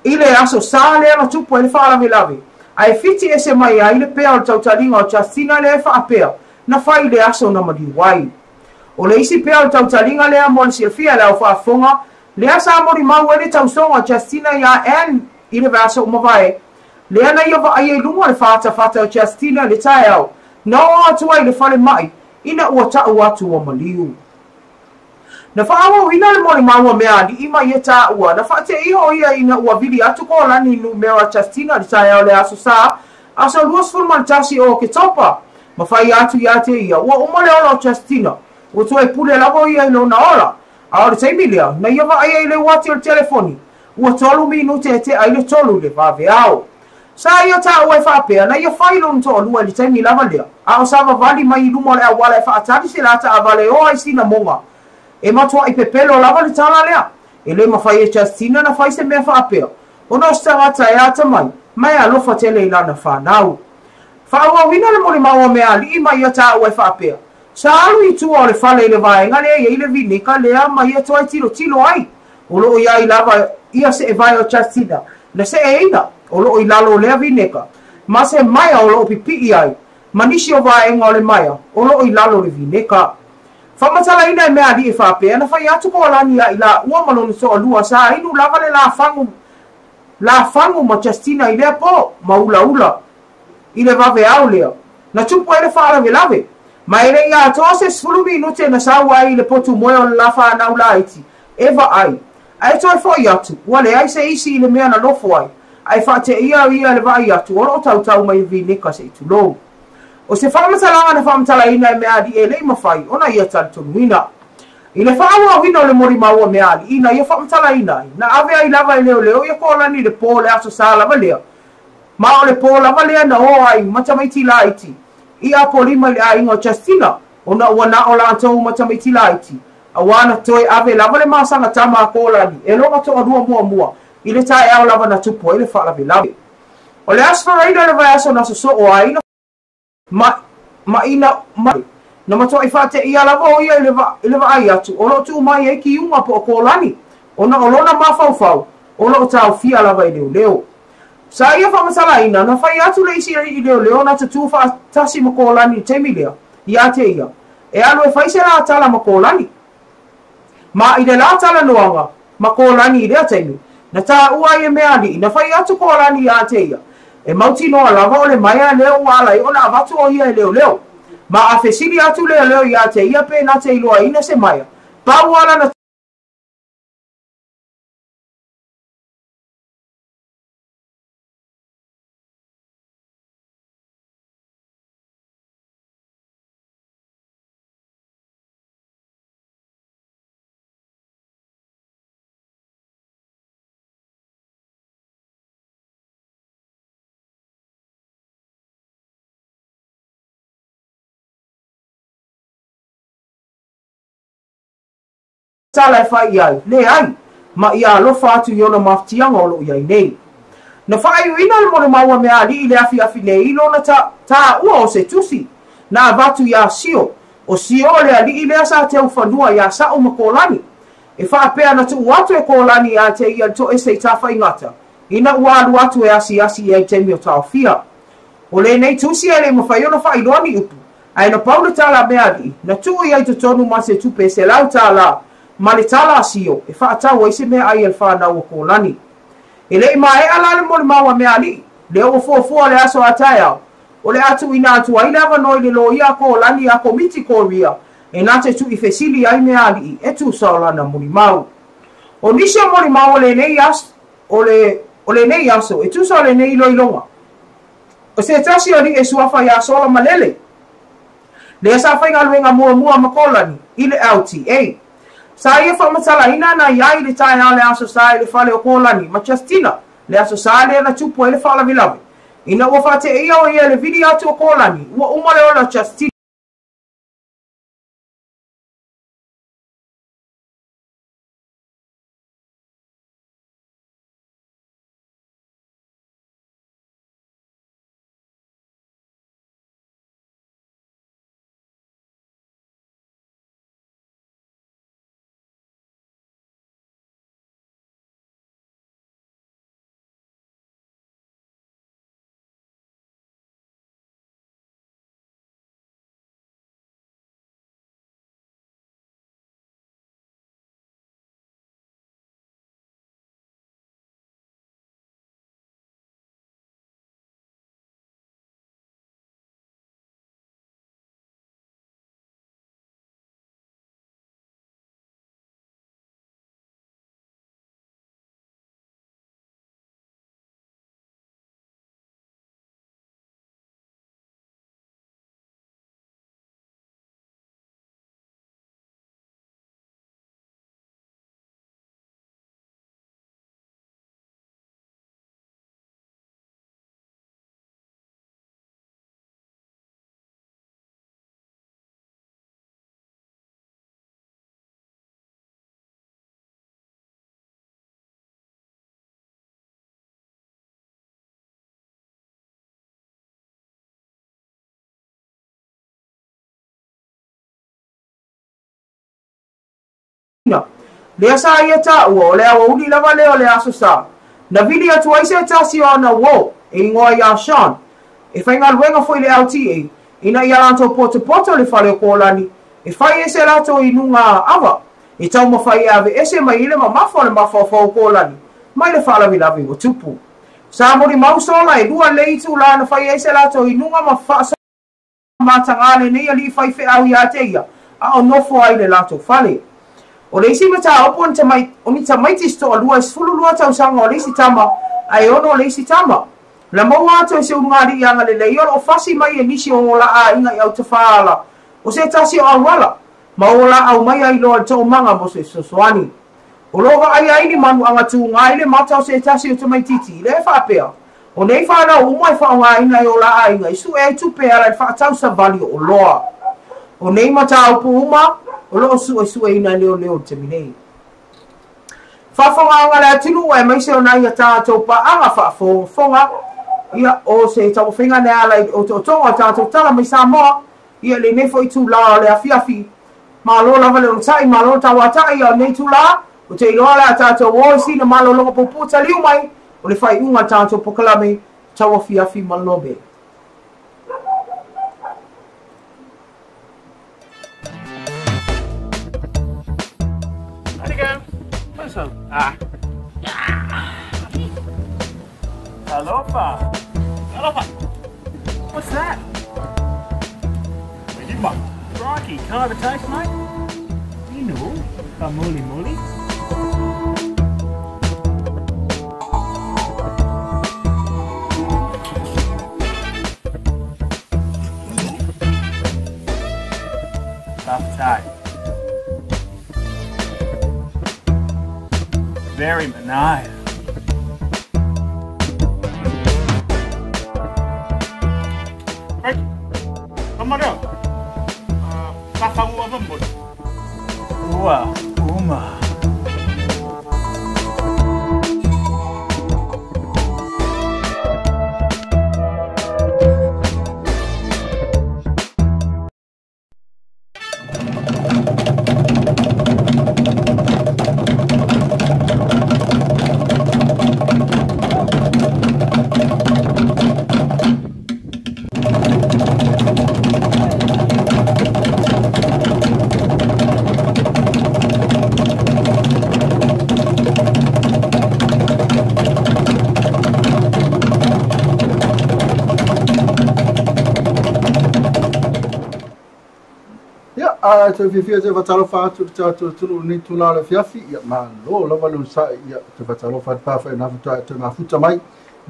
i le Aso Sa lea na tupu ai le faalavelave, ae fiti ese mai ai le pea o le tautaliga o Justina lea e faapea na fai i le aso na maliu ai. O le isi pea o le tautaliga lea mo le silafia e le aofaafofoga, lea sa molimau ai le tausoga o Justina iā Ann i le vaiaso ua mavae, lea na ia vaaia i luga o le fatafata o Justina i le taeao na oo atu ai i le falemai ina ua tau atu ua maliu. Na faaauauina le molimau a Meaali'i ma ia taua, na faateia o ia ina ua vili atu Kolani i numera Justina i le taeao o le Aso Sa, aso 21 o Oketopa, ma fai atu ia te ia, ua uma le ola o Justina, ua toe pule lava o ia i lona ola. A o le taimi lea, na ia vaaia i le uati o le telefoni, ua 3 minute e tea ai le 3 i le vaveao. Sa ia taua e faapea, na ia fai lona toalua i le taimi lava lea, a o savavali mai i luma o le auala e faatali se la taavale e o ai sinamoga. E matuai pepelo lava le tala lea. E le mafai e Justina na fai se mea faapea, ona o se tagata e atamai, ma e alofa tele i lana fanau. Faaauauina le molimau a Meaali'i ma ia taua e faapea, Sa alu i tua o le fale i le vaega lea e i ai le vineka lea ma ia toe tilotilo ai. O loo i ai lava ia seevae o Justina na seeina o loo i lalo o lea vineka ma se maea o loo pipii ai ma nisi o vaega o le maea o loo i lalo o le vineka. Faamatalaina e Meaali'i e faapea na fai atu Koalani ia i laua ma lona toalua sa inu lava le lafagu lafagu ma Justina i lea po ma ulaula i le vaveao lea na tupu ai le faalavelave. Ma e le i atoa se 10 minute na sau ai i le potu moe o le la fanau laiti e vaai, ae toe foi atu, ua leai se isi i le mea na nofo ai, ae faateia ia le vaai atu o lo o tautau mai vineka se i tulou. O se faamatalaga na faamatalaina e Meaali'i e le i mafai ona ia talitonuina. I le faaauauina o le molimau a Meaali'i na ia faamatalaina ai, na ave ai lava e leoleo ia Koalani i le po o le Aso Sa lava lea, ma o le po lava lea na o ai ma tamaiti laiti i Apolima i le aiga o Justina, ona ua na o latou ma tamaiti laiti, auā na toe ave lava le masaga tama a Kolani e lona toalua muamua i le taeao lava na tupu ai le faalavelave. O le Aso Faraile o le vaiaso na sosoo ai na ma ma ina ma na matuai faateia lava o ia i le i le vaai atu o lo o tuu mai ai kiuga po o Kolani, ona o lona mafaufau o lo o taofia lava e leoleo. Sa ia faamatalaina, na fai atu le isi alii leoleo na tutū faatasi ma Kolani i le taimi lea, ia te ia, e alu e fai se la tala ma Kolani. Ma i le la talanoaga ma Kolani i lea taimi, na taua ai e Meaali'i, na fai atu Kolani ia te ia, e mautinoa lava o le maea lea ua ala ai ona avatu o ia e leoleo. Ma a fesili atu leoleo ia te ia pe na te iloaina se maea, pau ala na tala e fai i ai, leai, ma ia alofa atu i ona mafatiaga o lo o i ai nei. Na faaiuina le molimau a Meaali'i i le afiafi nei i lona ta, taua o se tusi na avatu iā Sio, o Sio o le ali'i lea sa teufanua iā Sa'u ma Kolani. E faapea na tuu atu e Kolani iā te ia le toese i Tafaigata, ina ua alu atu e asiasi i ai taimi o taofia. O lenei tusi e le i mafai ona faailoa ni upu, ae na pau le tala a Meaali'i, na tuu i ai totonu ma se tupe e $100 ma le tala a Sio e faatau ai se meaai a le fanau a Kolani. E le i maea la le molimau a Meaali'i, lea ua fuafua le aso a taeao, o le a tuuina atu ai le avanoa i le loia a Kolani a Komiti Korea e na te tuuifesili ai Meaali'i e tusa o lana molimau. O nisi o molimau o lenei aso, o le, o lenei aso e tusa o lenei iloiloga. O se tasi o alii e suafa iā Sola Malele, lea sa faigaluega muamua ma Kolani i le LTA. Sa ia faamatalaina na i ai i le taeao le Aso Sa i le fale o Kolani ma Justina, le Aso Sa lea na tupu ai le faalavelave. Ina ua faateia o ia i le vili atu o Kolani, ua uma le ola o Justina. faatinoina. Lea sa ia taua o le aoauli lava lea o le Aso Sa, na vili atu ai se tasi o ana uō e igoa ia Sean, e faigaluega foi i le LTA, ina ia latou potopoto le fale o Kolani e fai ai se latou inuga ava e taumafai e aveese mai ai le mamafa o le mafaufau o Kolani mai le faalavelave ua tupu. Sa molimau sola e lua lelei itulā na fai ai se latou inuga ma faasoa mataga lenei alii faifeau ia te ia a o nofo ai i le latou fale. O le isi mataupu o ni tamaiti se toalua e 12 tausaga o le isi tama ae 6 o le isi tama. Na maua atu e se ulugalii agalelei o lo o fasi mai e nisi o o la aiga i Autafaala o se tasi o auala ma o la aumai ai loa le toomaga mo se fesoasoani. O lo o vaaia ai ni manuaga tuga i le mata o se tasi o tamaititi i le faapea, o nei fanau uma e faaaogaina e o la aiga i sue ai tupe e ala i le faatau savali o oloa. O nei mataupu uma o lo o suesueina e leoleo i le taimi nei. Faafogaaga le atunuu aemaise o nai a tatou paaga faafogafoga, ia, o se taumafaiga e ala i le otootoga o tatou tala mai Samoa, ia, lenei foi itulā o le afiafi. Malo lava le onosai, malo le tauatai, a o lenei itulā, ou te iloa o le a tatou o i sina malologa puupuu taliu mai o le faaiuga o le tatou polokalame tauafiafi ma Lome. Alofa. Alofa. What's that? Crikey, can I have a taste, mate? Inu, kamuli muli. Tough Very nice. Right. Come on out. Ua, uma. Ia, a toe fiafia toe faatalofa atu i le tatou atunuu i lenei itula o le afiafi, ia malo lava le onosai, ia toe faatalofa atu pa na faatoa toe mafuta mai i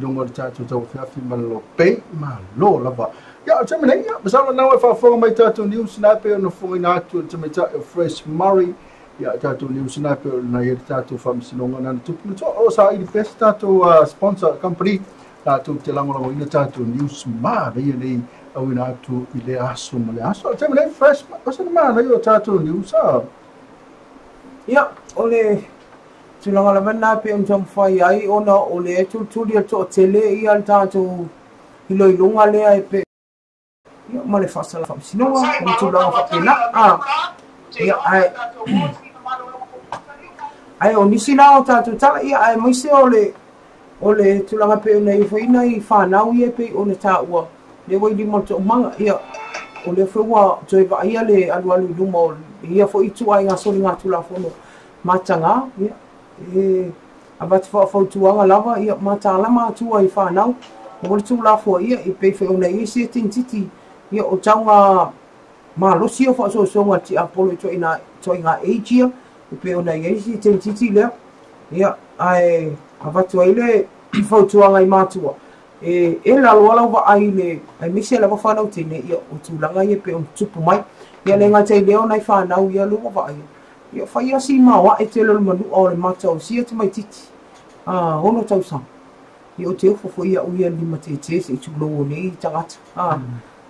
luga o le tatou tauafiafi ma le lopei, malo lava. Ia, o le taimi nei, ia, masalo lena ua e faafofoga mai i tatou news na e pei ona fofogaina atu e le tamaitai o Fresh Murray, ia tatou news na e pei ona i ai le tatou faamasinoga na na tupu na toa o saili pea se tatou sponsor company latou te lagolagoina tatou news manaia nei auina atu i lea aso ma lea aso. O le taimi nei, Fresh, o se manaia o tatou news a? Ia, o le tulaga lava lena e pei ona taumafai ai ona o lea e tulituli e le toatele ia le tatou iloiloga lea e pei ia ma le faasala faamasinoga o le tulaga faapena. A, ia, ae, ae o nisi la o tatou tala, ia, aemaise o le, o le tulaga pei ona i ai foi nai fanau ia pei ona taua, lea ua i lima o le toomaga, ia, o lea foi ua toe vaaia le alualu i luma o ia foi ituaiga soligatulafono mataga, ia, e avatu faafautuaga lava, ia, matalama atua i fanau, aua le tuulafoa ia, e pei foi ona i ai se teinititi, ia, o tauga malosi ia o faasoasoaga a le tiapolo i ituaiga age ia, e pei ona i ai se teinititi lea, ia, ae avatu ai le fautuaga i matua, e ela loa lau vaai i le, aemaise lava fanau teine, ia, o tulaga ia e pei ona tutupu mai. Ia le gata i lea o nai fanau ia lea ua vaaia, ia fai lava si maoae tele o le manua o le mata o sia tamaititi, a, 6 tausaga. Ia o te ofo foi iaʻu ia le limatētē se i tulou o nei tagata. A,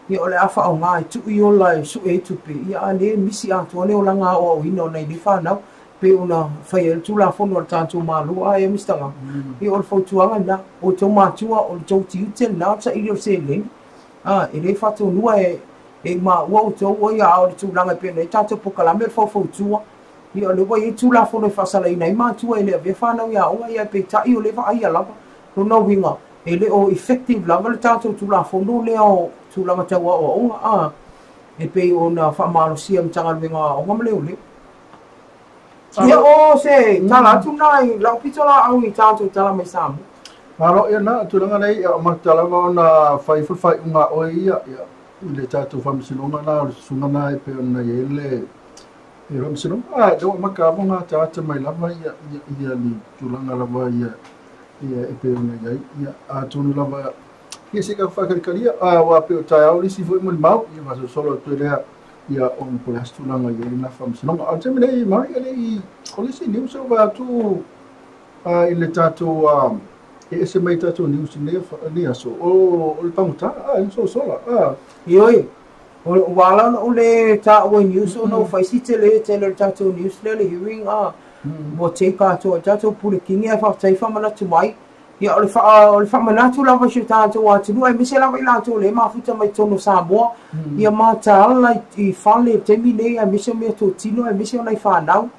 ia o le a faaaoga e tuu i ola e sue ai tupe, ia a lea e misi atoa le olaga aoaoina o nai nei fanau, pei ona fai ai le Tulafono a le tatou Malo. A ia Mister Nga, ia o le fautuaga lena, o outou matua, o le tou tiute lena o le saili o le seleni. A, e le fatonua e maua outou, ia a o le tulaga e pei ona i ai tatou polokalame o le faufautua. Ia o lea ua i ai Tulafono e faasalaina ai matua e le avea fanau i aoga, ia ae peitai o lea e vaaia lava. Lona uiga, e le o effective lava le tatou Tulafono lea o tulaga tau aoaoga a, e pei ona faamalosia e Matagaluega o Aoga ma Leoleo. Ia o se tala atu lena i lau pitolaau i tatou tala mai Samoa. Malo, ia na, tulaga nei, ia, o mata lava ona fai foi faaiuga a oe ia, ia, i le tatou faamasinoga na, o le susuga na e pei ona i ai le faamasinoga. A, lea ua amata lava ona ataata mai lava ia, ia, ia ni tulaga lava ia, ia e pei ona i ai. Ia, atonu lava, ia se i tatou faatalikali ia, aua pei o taeao le isi foi molimau, ia faasolosolo atu ai lea, ia ona po o le a se tulaga i ai lena faamasinoga. A o le taimi nei, Murray, e le i, o le isi news ua vaai atu i le tatou, e ese mai tatou news i lenei aso, o le pagota, e sosola. Ioe, ua ala ona ou le taua i news ona ua fai si tele tele o le tatou news lea le hearing a ua take atoa i tatou Pule Kini, ae faafetai faamanatu mai. Ia o le faamanatu lava i si o tatou atunuu, aemaise lava i latou o lea e mafuta mai totonu o Samoa, ia mataala i fale i le taimi nei, aemaise o meatotino, aemaise o nai fanau.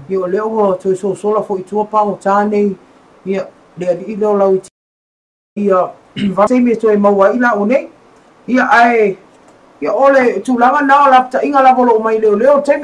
Ia o lea ua toe sosola foi i tua pagota nei, ia le alii lea o lau ia taimi e toe maua ai lau nei. Ia ae ia o le tulaga na o lapataiga lava o lo o mai leoleo taimi.